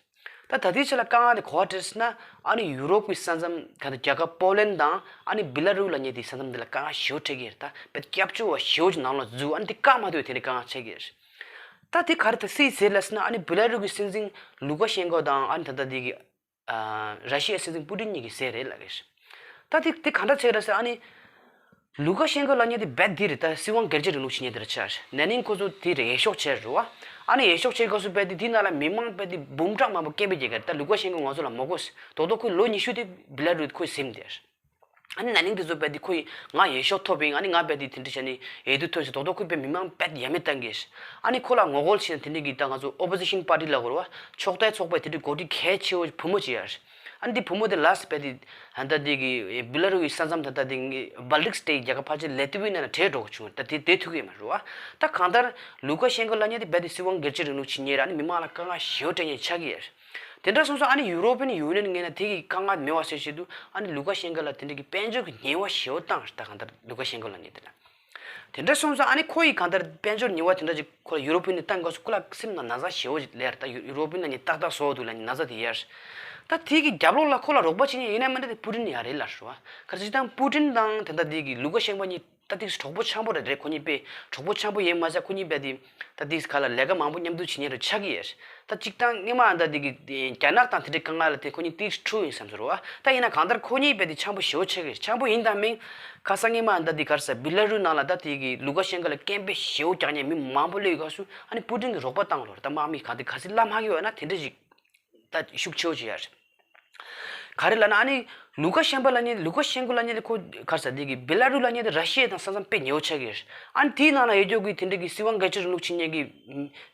ད་ད་ལྟའི་ཆ་ལ་དཀའ་ངལ་དེ་ག་པར་འཕྲད་ཟེར་ན། ཨ་ནི་ཡུ་རོབ་ཀྱི་ས་མཚམས་ག་ད་རྒྱལ་ཁབ་པོ་ལན་དང་ཨ་ནི་བི་ལ་རུ་ལབ་མཁན་དེའི་ས་མཚམས་དེ་ལ་དཀའ་ངལ་ཞེ་པོ་འཕྲད་ཀྱི་རེད། ད་དཔེ་སྐྱབས་བཅོལ་བ་ཞེ་པོ་ཅིག་ནང་ལ་འཛུལ། ཨ་ནི་དེ་བཀག་མ་ཐུབ་པའི་དེ་འདྲའི་དཀའ་ངལ་འཕྲད་ཀྱི་རེད། ད་དེ་ག་རེ་ད་སུས་ཟེར་ལབ་ཟེར་ན། ཨ་ནི་བི་ལ་རུ་གི་སྲིད་འཛིན་ལུ་ཀ་ཤེན་ཀོ་དང་ཨ་ནི་ད་ལྟ་དེ་གི་ཨ་ར་ཤི་ཡའི་སྲིད་འཛིན་པུ་ཏིན་གཉིས་ཀྱིས་ཟེར་རེད་ལབ་ཀྱི་རེད། ད་དེ་དེ་ག་འདྲ་བྱས་རེད་ཟེར། ཨ་ནི་ལུ་ཀ་ཤེན་ཀོ་ལབ་མཁན་དེ་རྦད་དེ་རེད། ད་སྲིད་དབང་སྒེར་གཅོད་རིང་ལུགས་བྱེད་མཁན་དེ་རེད་ཆགས། ན་ནིང་ཁོ་ཚོ་དེ་རེད། འོས་ཤོག་བྱས་རེད་བ། ཨ་ནི་འོས་ཤོག་བྱས་སྐབས་སུ་རྦད་དེ་དེའི་ནང་ལ་མི་མང་རྦད་དེ་འབུམ་ཕྲག་མང་པོ་སྐད་འབོད་རྒྱག་གི་རེད། ད་ལུ་ཀ་ཤེན་ཀོ་ང་ཚོ་ལ་མི་དགོས། རྡོག་རྡོག་ཁོས་ལོ་ཉི་ཤུ་དེ་བི་ལ་རུ་ཁོས་ཟིན་བསྡད། ཨ་ནི་ན་ནིང་དེ་ཚོ་རྦད་དེ་ཁོས་ང་འོས་ཤོག་ཐོབ་ཡིན། ཨ་ནི་ང་རྦད་དེ་དེ་འདྲ་བྱས་ནས་འོས་བསྡུ་ཐོན་ཟེར། རྡོག་རྡོག་ཁོས་རྦད་མི་མང་རྦད་ཡ་མེད་བཏང་གི། ཨ་ནི་ཁོ་ལ་ངོ་རྒོལ་བྱས་ནས་དེ་འདྲ་གི་ད་ང་ཚོ་ཨོ་པོ་ཟི་ཤན་པར་ཊི་ལབ་དགོས་རེད་བ། ཕྱོགས་མཐའི་ཚོགས་པའི་དེ་འདྲའི་འགོ་ཁྲིད་གལ་ཆེ་བོ་བུ་མོ་ཅིག་ཡོད་རེད། ཨ་ནི་དེ་བུ་མོ་དེ་ལ་སོགས་རྦད་དེ་ད་ལྟ་དེ་གི་བི་ལ་རུ་ཡི་ས་མཚམས་ད་ལྟ་དེ་གི་བལ་ཊིག་སི་ཊེཊ་རྒྱལ་ཁབ་ཕལ་ཆེར་ལེ་ཏི་ཝི་ཡ་ནང་ལ་བྲོས་འགྲོ་དགོས་བྱུང་། ད་དེ་བསྡད་ཐུབ་ཀྱི་མ་རེད་བ། ད་གང་ལྟར་ལུ་ཀ་ཤེན་ཀོ་ལབ་མཁན་དེ་རྦད་དེ་སྲིད་དབང་སྒེར་གཅོད་རིང་ལུགས་བྱེད་མཁན་རེད། ཨ་ནི་མི་མང་ལ་དཀའ་ངལ་ཞེ་པོ་སྤྲད་མཁན་ཆགས་ཀྱི་ཡོད་རེད། དེ་འདྲ་སོང་ཙང་ཨ་ནི་ཡུ་རོ་པི་ཡན་ཡུ་ནི་ཡན་ངོས་ནས་དེ་གི་དཀའ་ངལ་མེད་པ་བཟོ་ཆེད་དུ་ཨ་ནི་ལུ་ཀ་ཤེན་ཀོ་ལ་དེ་འདྲ་གི་དཔལ་འབྱོར་གྱི་ཉེས་པ་ཞེ་པོ་བཏང་རེད། ད་གང་ལྟར་ལུ་ཀ་ཤེན་ཀོ་ལབ་མཁན་དེ་ལ། དེ་འདྲ་སོང་ཙང་ཨ་ནི་ཁོ་ཡི་གང་ལྟར་དཔལ་འབྱོར་ཉེས་པ་དེ་འདྲ་ཅིག་ཁོ་ལ་ཡུ་རོ་པི་ཡན་ནས་བཏང་སྐབས་སུ་ཁོ་ལ་སེམས་ནང་ན་ཚ་ཞེ་པོ་ཅིག་སླེབས་རེད། ད་ཡུ་ཡུ་རོ་པི་ཡན་ནས་ཏག་ཏག་བཟོ་འདུག་ལབ་མཁན་ན་ཚ་དེ་ཡོད་རེད། ད་དེ་གི་རྒྱབ་ལོགས་ལ་ཁོ་ལ་རོགས་པ་བྱེད་མཁན་ཡིན་ན་མིན་ན་དེ་པུ་ཏིན་ཡང་རེད་ལབ་རེད་བ། ག་རེ་ཟེར་དང་པུ་ཏིན་དང་དེ་འདྲ་དེ་གི་ལུ་ཀ་ཤེན་ཀོ་གཉིས་ད་དེ་གྲོགས་པོ་འཆམ་པོ་རེད་རེད། ཁོ་གཉིས་དཔེ་གྲོགས་པོ་འཆམ་པོ་ཡིན་མ་ཟད་ཁོ་གཉིས་དཔེ་དེ་ད་དེ་ག་ལ་ལས་ཀ་མང་པོ་མཉམ་དུ་བྱེད་མཁན་རེད་ཆགས་ཀྱི་ཡོད་རེད། ད་གཅིག་དང་སྔོན་མ་ད་དེ་གི་རྒྱ་ནག་དང་དེ་འདྲའི་དཀའ་ངལ་ལ་དེ་ཁོ་གཉིས་ཏིག་ཁྲུ་ཡིན་བསམ་ཟེར་བ། ད་ཡིན་ན་གང་ལྟར་ཁོ་གཉིས་དཔེ་དེ་འཆམ་པོ་ཞེ་པོ་ཆགས་ཀྱི་རེད། འཆམ་པོ་ཡིན་དང་མིན་ཁ་སང་སྔོན་མ་ད་དེ་ག་རེ་ཟེར་བི་ལ་རུ་ནང་ལ་ད་དེ་གི་ལུ་ཀ་ཤེན་ཀོ་ལ་སྐད་འབོད་ཞེ་པོ་རྒྱག་མཁན་མི་མང་པོ་སླེབས་ཡོད་སྐབས་སུ་ཨ་ནི་པུ་ཏིན་གྱིས་རོགས་པ་བཏང་ལོ་རེད། ད་དམག་མི་ག་དེ་ག་ཚོད་བསླབ་མ་གི་ཡོད་ན་དེ་འདྲ་ཞིག་ད་ཤུགས་ཆེ་བོ་ཅིག་ཡོད་རེད། ག་རེ་ལབ་ན་ཨ་ནི་ལུ་ཀ་ཤེན་ཀོ་ལབ་མཁན་ལུ་ཀ་ཤེན་ཀོ་ལབ་མཁན་དེ་ཁོ་ག་རེ་ཟེར་དེ་གི་བི་ལ་རུ་ལབ་མཁན་དེ་ར་ཤི་ཡ་དང་ས་མཚམས་དཔེ་ཉེ་བོ་ཆགས་ཀྱི་རེད། ཨ་ནི་དེའི་ནང་ལ་ཡོད་རྒྱུ་གི་དེ་འདྲ་གི་སྲིད་དབང་སྒེར་གཅོད་རིང་ལུགས་བྱེད་མཁན་གི་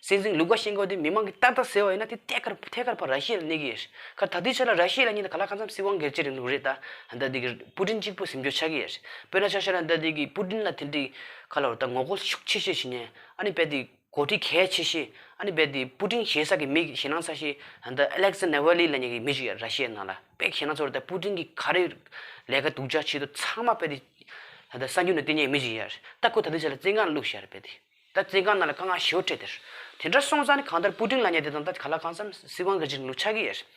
སྲིད་འཛིན་ལུ་ཀ་ཤེན་ཀོ་དེ་མི་མང་གིས་ཏག་ཏག་ཟེར་བ་ཡིན་ན་དེ་ཐད་ཀར་ཐད་ཀར་ཕར་ར་ཤི་ཡ་ལ་གནས་ཀྱི་རེད། ཁ་ད་ལྟའི་ཆ་ལ་ར་ཤི་ཡ་ལབ་མཁན་དེ་ག་ལ་གང་འཚམ་སྲིད་དབང་སྒེར་གཅོད་རིང་ལུགས་རེད། ད་ད་དེ་གི་པུ་ཏིན་གཅིག་པུ་ཟིན་རྒྱུ་ཆགས་ཀྱི་རེད། དཔེར་ན་ཆ་བཞག་ན་ད་དེ་གི་པུ་ཏིན་ལ་དེ་འདྲའི་ག་ལ་བར་ད་ངོ་རྒོལ་ཤུགས་ཆེ་ཤོས་བྱེད་མཁན་ཨ་ནི་དཔེ་དེ་འགོ་ཁྲིད་གལ་ཆེ་ཤོས་ཨ་ནི་རྦད་དེ་པུ་ཏིན་ཞེ་ས་གི་མི་ཞེད་སྣང་ཚ་ཤོས་ཨ་ནི་ད་ཨ་ལེག་ཟེ་ནེ་ཝལ་ནི་ལབ་མཁན་གྱི་མི་ཞིག་ཡོད་ར་ཤི་ཡའི་ནང་ལ། དཔེ་ཞེད་སྣང་ཚ་བོ་རེད། ད་པུ་ཏིན་གྱིས་ག་རེ་ལས་ཀ་སྡུག་ཅག་བྱེད་དུས་ཚང་མ་རྦད་དེ་ད་ལྟ་གསར་འགྱུར་ནང་བསྟན་མཁན་མི་ཞིག་ཡོད་རེད། ད་ཁོ་ད་ལྟའི་ཆ་ལ་བཙོན་ཁང་ལ་བླུགས་བཞག་རེད་རྦད་དེ། ད་བཙོན་ཁང་ནང་ལ་དཀའ་ངལ་ཞེ་པོ་འཕྲད་དེ་རེད། དེ་འདྲ་སོང་ཙང་ནི་གང་ལྟར་པུ་ཏིན་ལབ་མཁན་དེ་དང་ད་ག་ལ་གང་འཚམ་སྲིད་དབང་སྒེར་གཅོད་རིང་ལུགས་ཆགས་ཀྱི་ཡོད་རེད།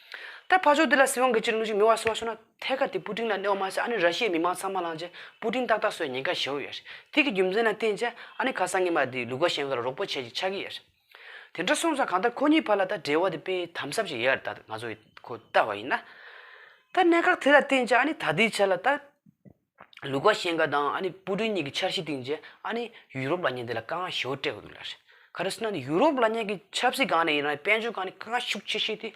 ད་ཕར་ཕྱོགས་དེ་ལ་སྲིད་དབང་སྒེར་གཅོད་རིང་ལུགས་ཤིག་མེད་པ་བཟོ་བ་སོང་ན་ཐད་ཀར་དེ་པུ་ཏིན་ལ་གནོད་པ་མ་ཟད་ཨ་ནི་ར་ཤི་ཡའི་མི་མང་ཚང་མ་ལངས་རྗེས་པུ་ཏིན་ཏག་ཏག་བཟོ་ཡ་ཉེན་ཁ་ཞེ་པོ་ཡོད་རེད། དེ་གི་རྒྱུ་མཚན་ལ་བརྟེན་རྗེས་ཨ་ནི་ཁ་སང་ཉི་མ་དེ་ལུ་ཀ་ཤེན་ཀོ་ལ་རོགས་པ་བྱས་ཀྱི་ཆགས་ཀྱི་ཡོད་རེད། དེ་འདྲ་སོང་ཙང་གང་ལྟར་ཁོ་གཉིས་བར་ལ་ད་འབྲེལ་བ་དེ་དཔེ་དམ་ཟབ་ཅིག་ཡོད་རེད། ད་ང་ཚོ་གི་ཁོ་ལྟ་བ་ཡིན་ན། ད་གནད་འགག་དེ་ལ་བརྟེན་རྗེས་ཨ་ནི་ད་ལྟའི་ཆ་ལ་ད་ལུ་ཀ་ཤེན་ཀོ་དང་ཨ་ནི་པུ་ཏིན་གཉིས་ཀྱི་འཆར་གཞི་བཏིང་རྗེས་ཨ་ནི་ཡུ་རོབ་ལབ་མཁན་དེ་ལ་དཀའ་ངལ་ཞེ་པོ་སྤྲད་དགོས་འདུག་ལ། ག་རེ་ཟེར་ན་ནི་ཡུ་རོབ་ལབ་མཁན་གྱི་ཆབ་སྲིད་སྒང་ནས་ཡིན་ན་དཔལ་འབྱོར་སྒང་ནས་དཀའ་ངལ་ཤུགས་ཆེ་ཤོས་དེ་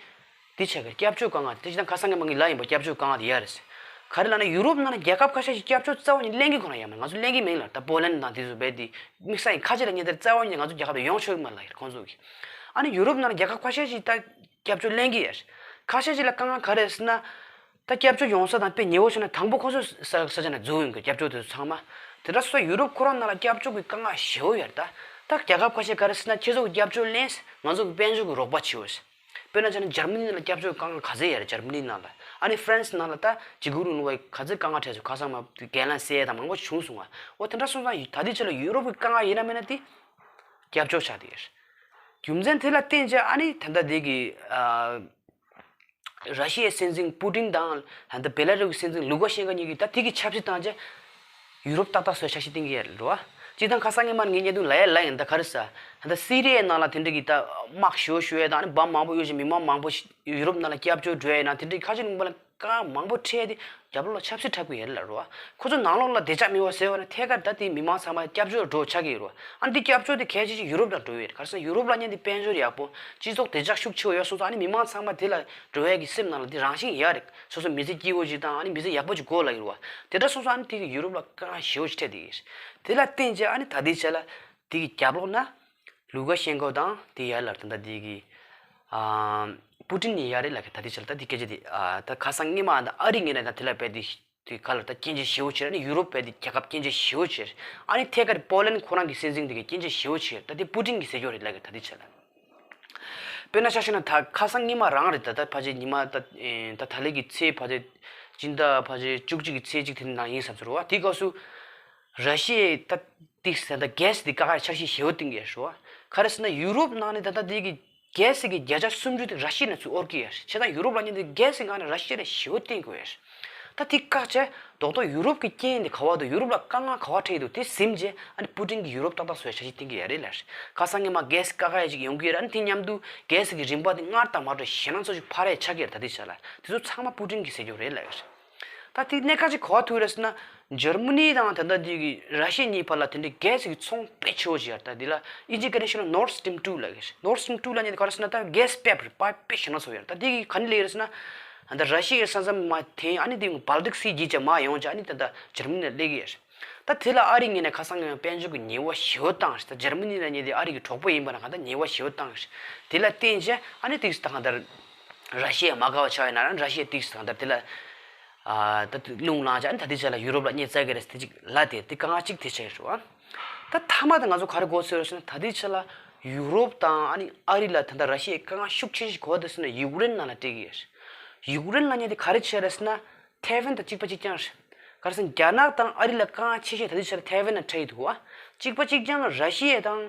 དེ་ཆགས་ཀྱི་རེད། སྐྱབས་བཅོལ་དཀའ་ངལ་དེ། ཅི་ད་ཁ་སང་ངས་མ་གི་ལབ་ཡིན་པ། སྐྱབས་བཅོལ་དཀའ་ངལ་དེ་ཡོད་རེད། ག་རེ་ལབ་ན་ཡུ་རོབ་ནང་ལ་རྒྱལ་ཁབ་ཁ་ཤས་ཤིག་སྐྱབས་བཅོལ་རྩ་བ་ནས་ལེན་གྱི་ཁོ་ན་ཡོད་མ་རེད། ང་ཚོ་ལེན་གྱི་མིན་ལ། ད་པོ་ལན་དང་དེ་ཚོ་རྦད་དེ་དམིགས་བསལ་ཡིན། ཁ་ཆེ་ལ་ཉེ་དེར་རྩ་བ་ནས་ང་ཚོ་རྒྱལ་ཁབ་ལ་ཡོང་ཆོག་གི་མ་རེད་ལབ་ཡོད་རེད་ཁོང་ཚོ་གིས། ཨ་ནི་ཡུ་རོབ་ནང་ལ་རྒྱལ་ཁབ་ཁ་ཤས་ཤིག་ད་སྐྱབས་བཅོལ་ལེན་གྱི་ཡོད་རེད། ཁ་ཤས་ཤིག་ལ་དཀའ་ངལ་ག་རེ་རེད་ཟེར་ན། ད་སྐྱབས་བཅོལ་ཡོང་ས་དང་དཔེ་ཉེ་བོ་བྱས་ན་དང་པོ་ཁོ་ཚོ་ས་ས་ཆ་ནས་འཛུལ་ཡོང་གི། སྐྱབས་བཅོལ་དེ་ཚོ་ཚང་མ། དེ་འདྲ་སོང་ཡུ་རོབ་ཁོ་རང་ནང་ལ་སྐྱབས་བཅོལ་གྱི་དཀའ་ངལ་ཞེ་པོ་ཡོད་རེད། ད་ད་རྒྱལ་ཁབ་ཁ་ཤས་ག་རེ་ཟེར་ན་ཁྱེད་ཚོ་གི་སྐྱབས་བཅོལ་ལེན། ང་ཚོ་གི་དཔལ་འབྱོར་གྱི་རོགས་པ་བྱེད་འོས། དཔེར་ན་བྱས་ན་འཇར་མ་ནི་ནང་ལ་སྐྱབས་བཅོལ་དཀའ་ངལ་ག་ཚད་ཡོད་རེད། འཇར་མ་ནི་ནང་ལ། ཨ་ནི་ཧྥ་རན་སི་ནང་ལ་ད་འཇིགས་སྐུལ་རིང་ལུགས་པ་ག་ཚད་དཀའ་ངལ་འཕྲད་སོང་། ཁ་སང་མ་རྒན་ལགས་བསད་དང་མང་པོ་བྱུང་སོང་བ། འོ་དེ་འདྲ་སོང་ཙང་ད་ལྟའི་ཆ་ལ་ཡུ་རོབ་ཀྱི་དཀའ་ངལ་ཡིན་ན་མིན་ན་དེ་སྐྱབས་བཅོལ་ཆགས་བསྡད་ཡོད་རེད། རྒྱུ་མཚན་དེ་ལ་བརྟེན་བྱས་ཨ་ནི་ད་ལྟ་དེ་གི་ཨ། ར་ཤི་ཡའི་སྲིད་འཛིན་པུ་ཏིན་དང་ད་ལྟ་བེ་ལ་རུ་གི་སྲིད་འཛིན་ལུ་ཀ་ཤེན་ཀོ་གཉིས་ཀྱིས་ད་དེ་གི་ཆབ་སྲིད་བཏང་རྗེས་ཡུ་རོབ་ཏག་ཏག་བཟོ་འཆར་གཞི་བཏིང་གི་ཡོད་རེད་བ། སྤྱིར་བཏང་ཁ་སང་ཉི་མ་ངས་བརྙན་ཐུང་ལབ་ཡ་ལབ་ཡིན། ད་ག་རེ་ཟེར། ད་ལྟ་སི་རི་ཡའི་ནང་ལ་དེ་འདྲ་གི་ད་དམག་ཞུ་ཞུ་ཡ་དང་ཨ་ནི་འབམ་མང་པོ་གཡུག་བཞིན་མི་མང་མང་པོ་ཞིག་ཡུ་རོབ་ནང་ལ་སྐྱབས་བཅོལ་འགྲོ་ཡ་ཡིན་ན་དེ་འདྲ་ཁ་ཆེ་ལུང་པ་ལ་དཀའ་ངལ་མང་པོ་འཕྲད་དེ་རྒྱབ་ལོགས་ལ་ཆབ་སྲིད་འཁྲབ་ཀྱི་ཡོད་རེད་ལབ་རེད་བ། ཁོ་ཚོ་ནང་ལོགས་ལ་བདེ་འཇགས་མེད་པ་ཟེར་བ་ན་ཐད་ཀར་ད་དེ་མི་མང་ཚང་མ་སྐྱབས་བཅོལ་འགྲོ་ཆགས་ཀྱི་ཡོད་རེད་བ། ཨ་ནི་དེ་སྐྱབས་བཅོལ་དེ་གལ་ཆེ་ཤོས་ཡུ་རོབ་ལ་འགྲོ་ཡོད་རེད། ག་རེ་ཟེར་ན་ཡུ་རོབ་ལབ་མཁན་དེ་དཔལ་འབྱོར་ཡག་པོ་སྤྱི་ཚོགས་བདེ་འཇགས་ཤུགས་ཆེ་བོ་ཡོད་སོང་ཙང་ཨ་ནི་མི་མང་ཚང་མ་དེ་ལ་འགྲོ་ཡ་གི་སེམས་ནང་ལ་དེ་རང་བཞིན་ཡོད་རེད། སོ་སོ་མི་ཚེ་སྐྱིད་པོ་ཞིག་དང་ཨ་ནི་མི་ཚེ་ཡག་པོ་ཞིག་དགོས་ལབ་ཡོད་རེད་བ། དེ་འདྲ་སོང་ཙང་ཨ་ནི་དེ་གི་ཡུ་རོབ་ལ་དཀའ་ངལ་ཞེ་པོ་ཞིག་འཕྲད་བསྡད་ཡོད་རེད། དེ་ལ་བརྟེན་བྱས་ཨ་ནི་ད་ལྟའི་ཆ་ལ་དེ་གི་རྒྱབ་ལོགས་ན་ལུ་ཀ་ཤེན་ཀོ་དང་དེ་ཡ་ལ་ད་ལྟ་དེ་གི་ཨ་པུ་ཏིན་ནི་ཡ་རེད་ལབ་ཀྱི། ད་ལྟའི་ཆ་ལ་ད་དེ་སྐད་ཆ་དེ་ཨ་ད་ཁ་སང་སྔོན་མ་ད་ཨ་རི་ངོས་ནས་ད་དེ་ལ་རྦད་དེ་དེ་ག་ལ་ད་སྐྱོན་བརྗོད་ཞེ་པོ་བྱས། ཨ་ནི་ཡུ་རོབ་རྦད་དེ་རྒྱལ་ཁབ་སྐྱོན་བརྗོད་ཞེ་པོ་བྱས། ཨ་ནི་ཐད་ཀར་པོ་ལན་ཁོ་རང་གི་སྲིད་འཛིན་དེ་གིས་སྐྱོན་བརྗོད་ཞེ་པོ་བྱས། ད་དེ་པུ་ཏིན་གྱིས་ཟེར་རྒྱུ་རེད་ལབ་ཀྱི། ད་དེ་ཆ་ལ་དཔེར་ན་ཆ་བཞག་ན་ད་ཁ་སང་སྔོན་མ་རང་རེད། ད་ད་ཕལ་ཆེར་ཉི་མ་ད་ཨེ་ད་ད་ལན་གྱི་ཚེས་ཕལ་ཆེར་སྤྱི་ཟླ་ཕལ་ཆེར་བཅུ་གཅིག་གི་ཚེས་གཅིག་དེ་ནང་ཡིན་བསམ་ཟེར་བ། དེའི་སྐབས་སུ་ར་ཤི་ཡས་ད་དེ་ད་གྷེ་སི་དེ་བཀག་ཡ་འཆར་གཞི་ཞེ་པོ་བཏིང་གི་ཡོད་རེད་བ། ག་རེ་ཟེར་ན་ཡུ་རོབ་ནང་ནས་ད་ད་དེ་གི་ གལ་སྲིད་ཀྱི་བརྒྱ་ཆ་སུམ་ཅུ་དེ་ར་ཤི་ཡ་ནས་ཚུར་དབོར་གྱི་ཡོད་རེད། བྱས་ཙང་ཡུ་རོབ་ལབ་མཁན་དེ་གལ་སྲིད་ང་ནས་ར་ཤི་ཡ་ལ་ཞེ་པོ་བརྟེན་དགོས་ཡོད་རེད། ད་དེ་བཀག་བྱས་རྡོག་རྡོག་ཡུ་རོབ་ཀྱི་རྐྱེན་དེ་ག་བ་འདུག་ཡུ་རོབ་ལ་དཀའ་ངལ་ག་བ་འཕྲད་ཀྱི་འདུག་དེ་ཟིན་བྱས་ཨ་ནི་པུ་ཏིན་གྱིས་ཡུ་རོབ་ཏག་ཏག་བཟོ་ཡ་འཆར་གཞི་བཏིང་གི་ཡོད་རེད་ལབ་རེད། ཁ་སང་ཉི་མ་གལ་སྲིད་དཀའ་ཁག་ཡ་ཅིག་ཡོང་གི་ཡོད་རེད། ཨ་ནི་དེ་མཉམ་དུ་གལ་སྲིད་ཀྱི་རིམ་པ་དེ་སྔར་དང་མ་འདྲ་ཞེད་སྣང་ཚ་ཤོས་ཕར་ཡ་ཆགས་ཀྱི་རེད། ད་དེ་ཆ་ལ་དེ་ཚོ་ཚང་མ་པུ་ཏིན་གྱིས་ཟེར་རྒྱུ་རེད་ལབ་ཀྱི་རེད། ད་དེ་གནད་འགག་ཅིག་ག་བ་ཐུག་རེད་ཟེར་ན། འཇར་མ་ནི་དང་ད་ལྟ་དེ་གི་ར་ཤི་ཡ་གཉིས་བར་ལ་དེ་འདྲའི་གལ་སྲིད་ཀྱི་ཚོང་དཔེ་ཆེ་བོ་ཞིག་ཡོད་རེད། ད་དེ་ལ་དབྱིན་ཇིའི་སྐད་ནས་བཤད་ན་Nord Stream two ལབ་ཀྱི་རེད། Nord Stream two ལབ་མཁན་དེ་ག་རེ་ཟེར་ན་ད་གེ་སི་པའིབ་རེད། པའིབ་དཔེ་ཞེད་སྣང་ཚ་བོ་ཡོད་རེད། ད་དེ་གི་ག་ནས་སླེབས་ཀྱི་རེད་ཟེར་ན། ད་ར་ཤི་ཡའི་ས་མཚམས་མར་འཐེན། ཨ་ནི་དེ་Baltic Sea བརྒྱུད་བྱས་མར་ཡོང་བྱས་ཨ་ནི་ད་ལྟ་འཇར་མ་ནི་ལ་སླེབས་ཀྱི་ཡོད་རེད། ད་དེ་ལ་ཨ་རིའི་ངོས་ནས་ཁ་སང་ངས་དཔལ་འབྱོར་གྱི་ཉེས་པ་ཞེ་པོ་བཏང་རེད། ད་འཇར་མ་ནི་ལབ་མཁན་དེ་ཨ་རི་གི་གྲོགས་པོ་ཡིན་པ་ན་གང་ལྟར་ཉེས་པ་ཞེ་པོ་བཏང་རེད། དེ་ལ་བརྟེན་བྱས་ཨ་ནི་དེ་ད་གང་ལྟར་ར་ཤི་ཡ་མ་དགའ་བ་ཆགས་ཡོད་ན་ར་ཤི་ཡ་དེ་གང་ལྟར་དེ་ལ་ཨ་ད་རླུང་ལངས་བྱས་ཨ་ནི་ད་ལྟའི་ཆ་ལ་ཡུ་རོབ་ལ་བརྙས་བཅོས་ཀྱི་རེད་ཟེར་དེ་ཅིག་ལབ་དེ་དེ་དཀའ་ངལ་གཅིག་དེ་ཆགས་ཡོད་རེད་བ། ད་མཐའ་མ་དེ་ང་ཚོ་ག་རེ་གོ་སྲོལ་ཡོད་ཟེར་ན། ད་ལྟའི་ཆ་ལ་ཡུ་རོབ་དང་ཨ་ནི་ཨ་རི་ལ་ད་ལྟ་ར་ཤི་ཡའི་དཀའ་ངལ་ཤུགས་ཆེ་ཤོས་ག་བ་འདུག་ཟེར་ན་ཡུཀ་རེན་ནང་ལ་སྤྲད་ཀྱི་ཡོད་རེད། ཡུཀ་རེན་ལབ་མཁན་དེ་ག་རེ་བྱས་རེད་ཟེར་ན། ཐའེ་ཝན་དང་གཅིག་པ་གཅིག་རྐྱང་རེད། ག་རེ་ཟེར་ན་རྒྱ་ནག་དང་ཨ་རི་ལ་དཀའ་ངལ་ཆེ་ཤོས་ད་ལྟའི་ཆར་ཐའེ་ཝན་ལ་འཕྲད་ཀྱི་འདུག་བ། གཅིག་པ་གཅིག་རྐྱང་ར་ཤི་ཡ་དང་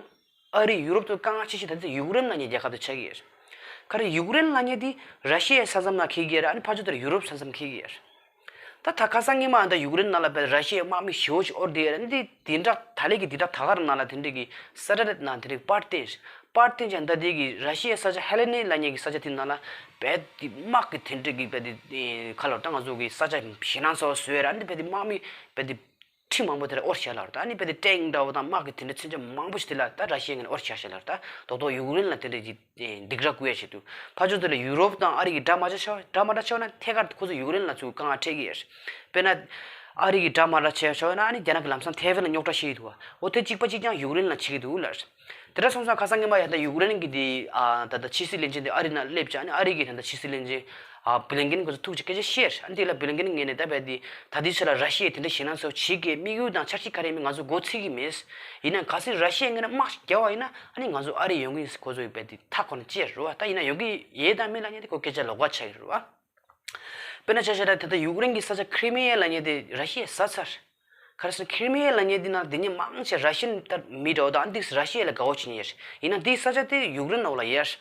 ཨ་རི་ཡུ་རོབ་ཚོ་དཀའ་ངལ་ཆེ་ཤོས་ད་ལྟའི་ཡུཀ་རེན་ལབ་མཁན་རྒྱལ་ཁབ་དེ་ཆགས་ཀྱི་ཡོད་རེད། ག་རེ་ཡུཀ་རེན་ལབ་མཁན་དེ་ར་ཤི་ཡའི་ས་མཚམས་ནང་འཁེལ་གྱི་ཡོད་རེད། ཨ་ནི་ཕར་ཕྱོགས་དེར་ཡུ་རོབ་ས་མཚམས་འཁེལ་གྱི་ཡོད་རེད། ད་ད་ཁ་སང་ཉི་མ་ད་ཡུཀ་རེན་ནང་ལ་བས་ར་ཤི་ཡའི་དམག་མི་ཞེ་པོ་ཅིག་དབོར་བསྡད་ཡོད་རེད། ཨ་ནི་དེ་དེ་འདྲ་ད་ལན་གྱི་དེ་འདྲ་ད་ག་རང་ནང་ལ་དེ་འདྲ་གི་ས་ཊ་ལའིཊ་ནང་དེ་འདྲ་པར་བསྟན་པར་བསྟན་བྱས་ད་དེ་གི་ར་ཤི་ཡའི་ས་ཆ་ཧེ་ལེ་ནི་ལབ་མཁན་གྱི་ས་ཆ་དེ་ནང་ལ་བས་དེ་དམག་གི་དེ་འདྲ་གི་བས་དེ་ཁ་ལོར་ད་ང་ཚོ་གི་ས་ཆ་ཞེད་སྣང་ཚ་བོ་བཟོས་ཡོད་རེད། ཨ་ནི་བས་དེ་དམག་མི་བས་དེ་ཁྲི་མང་པོ་དེ་འདྲ་དབོར་བཞག་ལབ་རེད། ད་ཨ་ནི་བས་དེ་ཊེང་ཀི་འདྲ་བོ་དང་དམག་གི་དེ་འདྲ་མཚོན་ཆ་མང་པོ་ཞིག་དེ་ལ་ད་ར་ཤི་ཡའི་ངོས་ནས་དབོར་བཞག་བཞག་ལབ་རེད། ད་རྡོག་རྡོག་ཡུཀ་རེན་ལ་དེ་འདྲ་གི་སྡིགས་ར་བསྐུལ་ཡ་བྱེད་དུས་ཕར་ཕྱོགས་དེ་ལ་ཡུ་རོབ་དང་ཨ་རི་གི་དགྲ་མ་འདྲ་ཆགས་དགྲ་མ་འདྲ་ཆགས་ན་ཐད་ཀར་ཁོ་ཚོ་ཡུཀ་རེན་ལ་ཚུར་དཀའ་ངལ་འཕྲད་ཀྱི་ཡོད་རེད། དཔེར་ན། ཨ་རི་གི་དགྲ་མ་འདྲ་ཆགས་ཆོག་ན་ཨ་ནི་རྒྱ་ནག་གི་ལམ་སང་ཐའེ་ཝན་ལ་རྙོག་དྲ་བཤད་ཀྱི་འདུག་བ། འོ་དེ་གཅིག་པ་གཅིག་རྐྱང་ཡུཀ་རེན་ལ་བྱེད་ཀྱི་འདུག་ལབ་རེད། དེ་འདྲ་སོང་ཙང་ཁ་སང་ཉི་མ་ཡང་ད་ཡུཀ་རེན་གྱི་དེ་ཨ་ད་ལྟ་ཕྱི་སྲིད་བློན་ཆེན་དེ་ཨ་རི་ནང་སླེབས་བྱས་ཨ་ནི་ཨ་རི་གི་ད་ལྟ་ཕྱི་སྲིད་བློན་ཆེན་ཨ་བྷི་ལིན་ཀེན་ཁོ་ཚོ་ཐུག་བྱས་སྐད་ཆ་བཤད། ཨ་ནི་དེ་ལ་བྷི་ལིན་ཀེན་ངོས་ནས་ད་བས་དེ་ད་ལྟའི་ཆ་ལ་ར་ཤི་ཡས་དེ་འདྲ་ཞེད་སྣང་ཚ་བོ་བྱེད་ཀྱི་དམིགས་ཡུལ་དང་འཆར་གཞི་ག་རེ་ཡིན་མིན་ང་ཚོ་མགོ་ཚོད་ཀྱི་མེད། ཡིན་ན་གལ་སྲིད་ར་ཤི་ཡའི་ངོས་ནས་དམག་ཞིག་རྒྱག་པ་ཡིན་ན་ཨ་ནི་ང་ཚོ་ཨ་རི་ཡོང་གི་ཡིན་ཁོ་ཚོ་ཡི་བས་དེ་མཐའ་འཁོར་ནས་བཅད་རེད་བ། ད་ཡིན་ན་ཡོང་གི་ཡོད་དང་མེད་ལབ་མཁན་དེ་ཁོ་སྐད་ཆ་ལོགས་ཀ་ཆགས་ཀྱི་རེད་བ། དཔེར་ན་ཆ་བཞག་ན་ད་ལྟ་ཡུཀ་རེན་གྱི་ས་ཆ་ཁི་རི་མི་ཡ་ལབ་མཁན་དེ་ར་ཤི་ཡས་ཟ་ཚར། ག་རེ་ཟེར་ན་ཁི་རི་མི་ཡ་ལབ་མཁན་དེ་ནང་དེ་ཉིད་མང་ཆེ་ར་ཤི་ཡན་ད་མི་འདྲ་བོ་དང་ཨ་ནི་ར་ཤི་ཡ་ལ་དགའ་བོ་བྱེད་མཁན་ཡོད་རེད། ཡིན་ན་དེའི་ས་ཆ་དེ་ཡུཀ་རེན་འོག་ལ་ཡོད་རེད།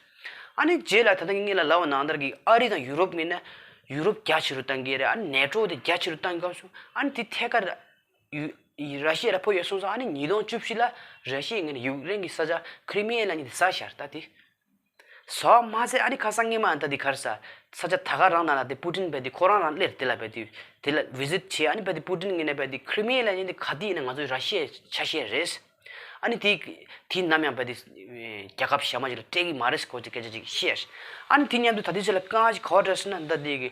ཨ་ནི་རྗེས་ལ་ད་ལྟ་ངས་ལ་ལབ་པ་ནང་ལྟར་གྱི་ཨ་རི་དང་ཡུ་རོབ་ངོས་ནས་ཡུ་རོབ་རྒྱ་ཆེ་རུ་བཏང་གི་རེད། ཨ་ནི་ནེ་ཊོ་དེ་རྒྱ་ཆེ་རུ་བཏང་སྐབས་སུ་ཨ་ནི་དེ་ཐད་ཀར་ཡུ་ཡི་ར་ཤི་ཡ་ལ་ཕོག་ཡོད་སོང་ཙང་ཨ་ནི་ཉིས་སྟོང་བཅུ་བཞི་ལ་ར་ཤི་ཡའི་ངོས་ནས་ཡུཀ་རེན་གྱི་ས་ཆ་ཁི་རི་མི་ཡ་ལབ་མཁན་དེ་ཟ་བཞག་རེད་ད་དེ། སོ་མ་ཟད་ཨ་ནི་ཁ་སང་ཉི་མ་ད་འདི་གར་ས་ས་ཆ་ད་ག་རང་ནང་ལ་དེ་པུ་ཏིན་བས་དེ་ཁོ་རང་རང་སླེབས་དེ་ལ་བས་དེ་དེ་ལ་བི་ཟིཊ་བྱས། ཨ་ནི་བས་དེ་པུ་ཏིན་ངོས་ནས་བས་དེ་ཁི་རི་མི་ཡ་ལབ་མཁན་དེ་ག་དུས་ཡིན་ན་ང་ཚོའི་ར་ཤི་ཡའི་ཆ་ཤས་རེད། ཨ་ནི་དེ་དེ་ནམ་ཡང་བས་དེ་རྒྱལ་ཁབ་གཞན་པ་ཞིག་ལ་སྤྲད་ཀྱི་མ་རེད་ཟེར་ཁོ་ཚོས་སྐད་ཆ་ཅིག་བཤད། ཨ་ནི་དེ་མཉམ་དུ་ད་ལྟའི་ཆ་ལ་དཀའ་ངལ་ཞིག་ག་བ་འཕྲད་སོང་ན་ད་དེ་གི་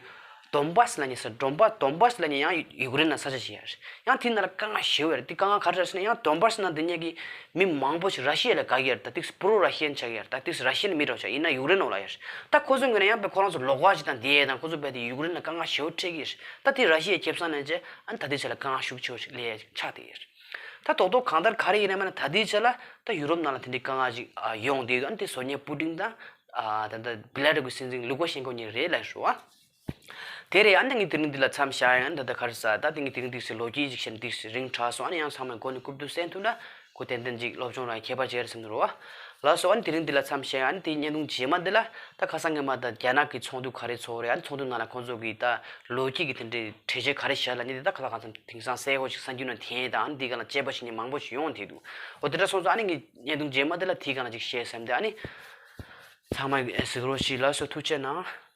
ཌོན་བྷ་སི་ལབ་མཁན་ས་ཌོན་བྷ་ཌོན་བྷ་སི་ལབ་མཁན་ཡང་ཡུཀ་རེན་ནང་ས་ཆ་ཞིག་ཡོད་རེད། ཡང་དེ་ནང་ལ་དཀའ་ངལ་ཞེ་པོ་ཡོད་རེད། དེ་དཀའ་ངལ་ག་རེ་རེད་ཟེར་ན་ཡང་ཌོན་བྷ་སི་ནང་དེ་ཉིད་ཀྱི་མི་མང་པོ་ཞིག་ར་ཤི་ཡ་ལ་དགའ་གི་ཡོད་རེད། ད་ཏིག་སི་པུ་རོ་ར་ཤི་ཡན་ཆགས་ཀྱི་ཡོད་རེད། ད་ཏིག་སི་ར་ཤི་ཡན་མི་འདྲ་བོ་ཆགས་ཡིན་ན་ཡུཀ་རེན་ནང་ལ་ཡོད་རེད། ད་ཁོ་ཚོ་ངོས་ནས་ཡང་བས་ཁོ་རང་ཚོ་ལོགས་ཀ་ཞིག་དང་དེ་ཡས་དང་ཁོ་ཚོ་བས་དེ་ཡུཀ་རེན་ལ་དཀའ་ངལ་ཞེ་པོ་འཕྲད་ཀྱི་ཡོད་རེད། ད་དེ་ར་ཤི་ཡའི་ཁེ་བཟང་ལེན་བྱས་ཨ་ནི་ད་ལྟའི་ཆ་ལ་དཀའ་ངལ་ཤུགས་ཆེ་བོ་ཞིག་སླེབས་ཡ་ཆགས་བསྡད་ཡོད་རེད། ད་རྡོག་རྡོག་གང་ལྟར་ག་རེ་ཡིན་ན་མིན་ན་ད་ལྟའི་ཆ་ལ་ད་ཡུ་རོབ་ནང་ལ་དེ་འདྲའི་དཀའ་ངལ་ཞིག་ཡོང་བསྡད་ཡོད། ཨ་ནི་དེ་བཟོ་མཁན་པུ་ཏིན་དང་ད་ལྟ་བི་ལ་རུ་སི་གི་སྲིད་འཛིན་ལུ་ཀ་ཤེན་ཀོ་གཉིས་རེད་ལབ་ཞུ་བ། དེ་རེད། ཨ་ནི་ངས་དེ་རིང་འདི་ལ་མཚམས་བཞག་ཡང་ད་ལྟ་ག་རེ་ཟ་ད་དེ་ངས་དེ་རིང་འདི་ཟེར་ལོ་རྒྱུས་ཅིག་བཤད་ན་འདི་ཟེར་རིང་དྲགས་སོང་། ཨ་ནི་ཡང་ཚང་མས་མགོ་ནས་རྐུབ་ཏུ་གསན་ཐུབ་ན་ཁོ་ཏན་ཏན་ཅིག་སློབ་སྦྱོང་རང་ཁྱད་པར་ཅིག་རེད་བསམ་གྱི་རེད་བ། ལགས་སོ། ཨ་ནི་དེ་རིང་འདི་ལ་མཚམས་བཞག་ཡང་ཨ་ནི་དེའི་བརྙན་ཐུང་རྗེས་མ་འདི་ལ་ད་ཁ་སང་ངས་མ་ད་རྒྱ་ནག་གི་ཚོགས་འདུ་ག་རེ་ཚོགས་རེད། ཨ་ནི་ཚོགས་འདུ་ནང་ལ་ཁོང་ཚོ་གི་ད་ལོ་རྒྱུས་ཀྱི་དེ་འདྲའི་གྲོས་ཆོད་ག་རེ་བཞག་ལ་ནི་དེ་ད་ཁ་ལ་གང་འཚམ་དེང་སང་གསལ་པོ་ཅིག་གསར་འགྱུར་ནང་ཐོན་དང་ཨ་ནི་འདི་ག་ལ་དཔྱད་པ་བྱེད་མཁན་མང་པོ་ཞིག་ཡོང་བསྡད་འདུག་འོ་དེ་འདྲ་སོང་ཙང་ཨ་ནི་ངས་བརྙན་ཐུང་རྗེས་མ་འདི་ལ་དེའི་སྒང་ལ་ཅིག་བཤད་བསམ་སྟེ། ཨ་ནི་ཚང་མ་གཟིགས་རོགས་ཞུ། ལགས་སོ། ཐུགས་རྗེ་གནང་།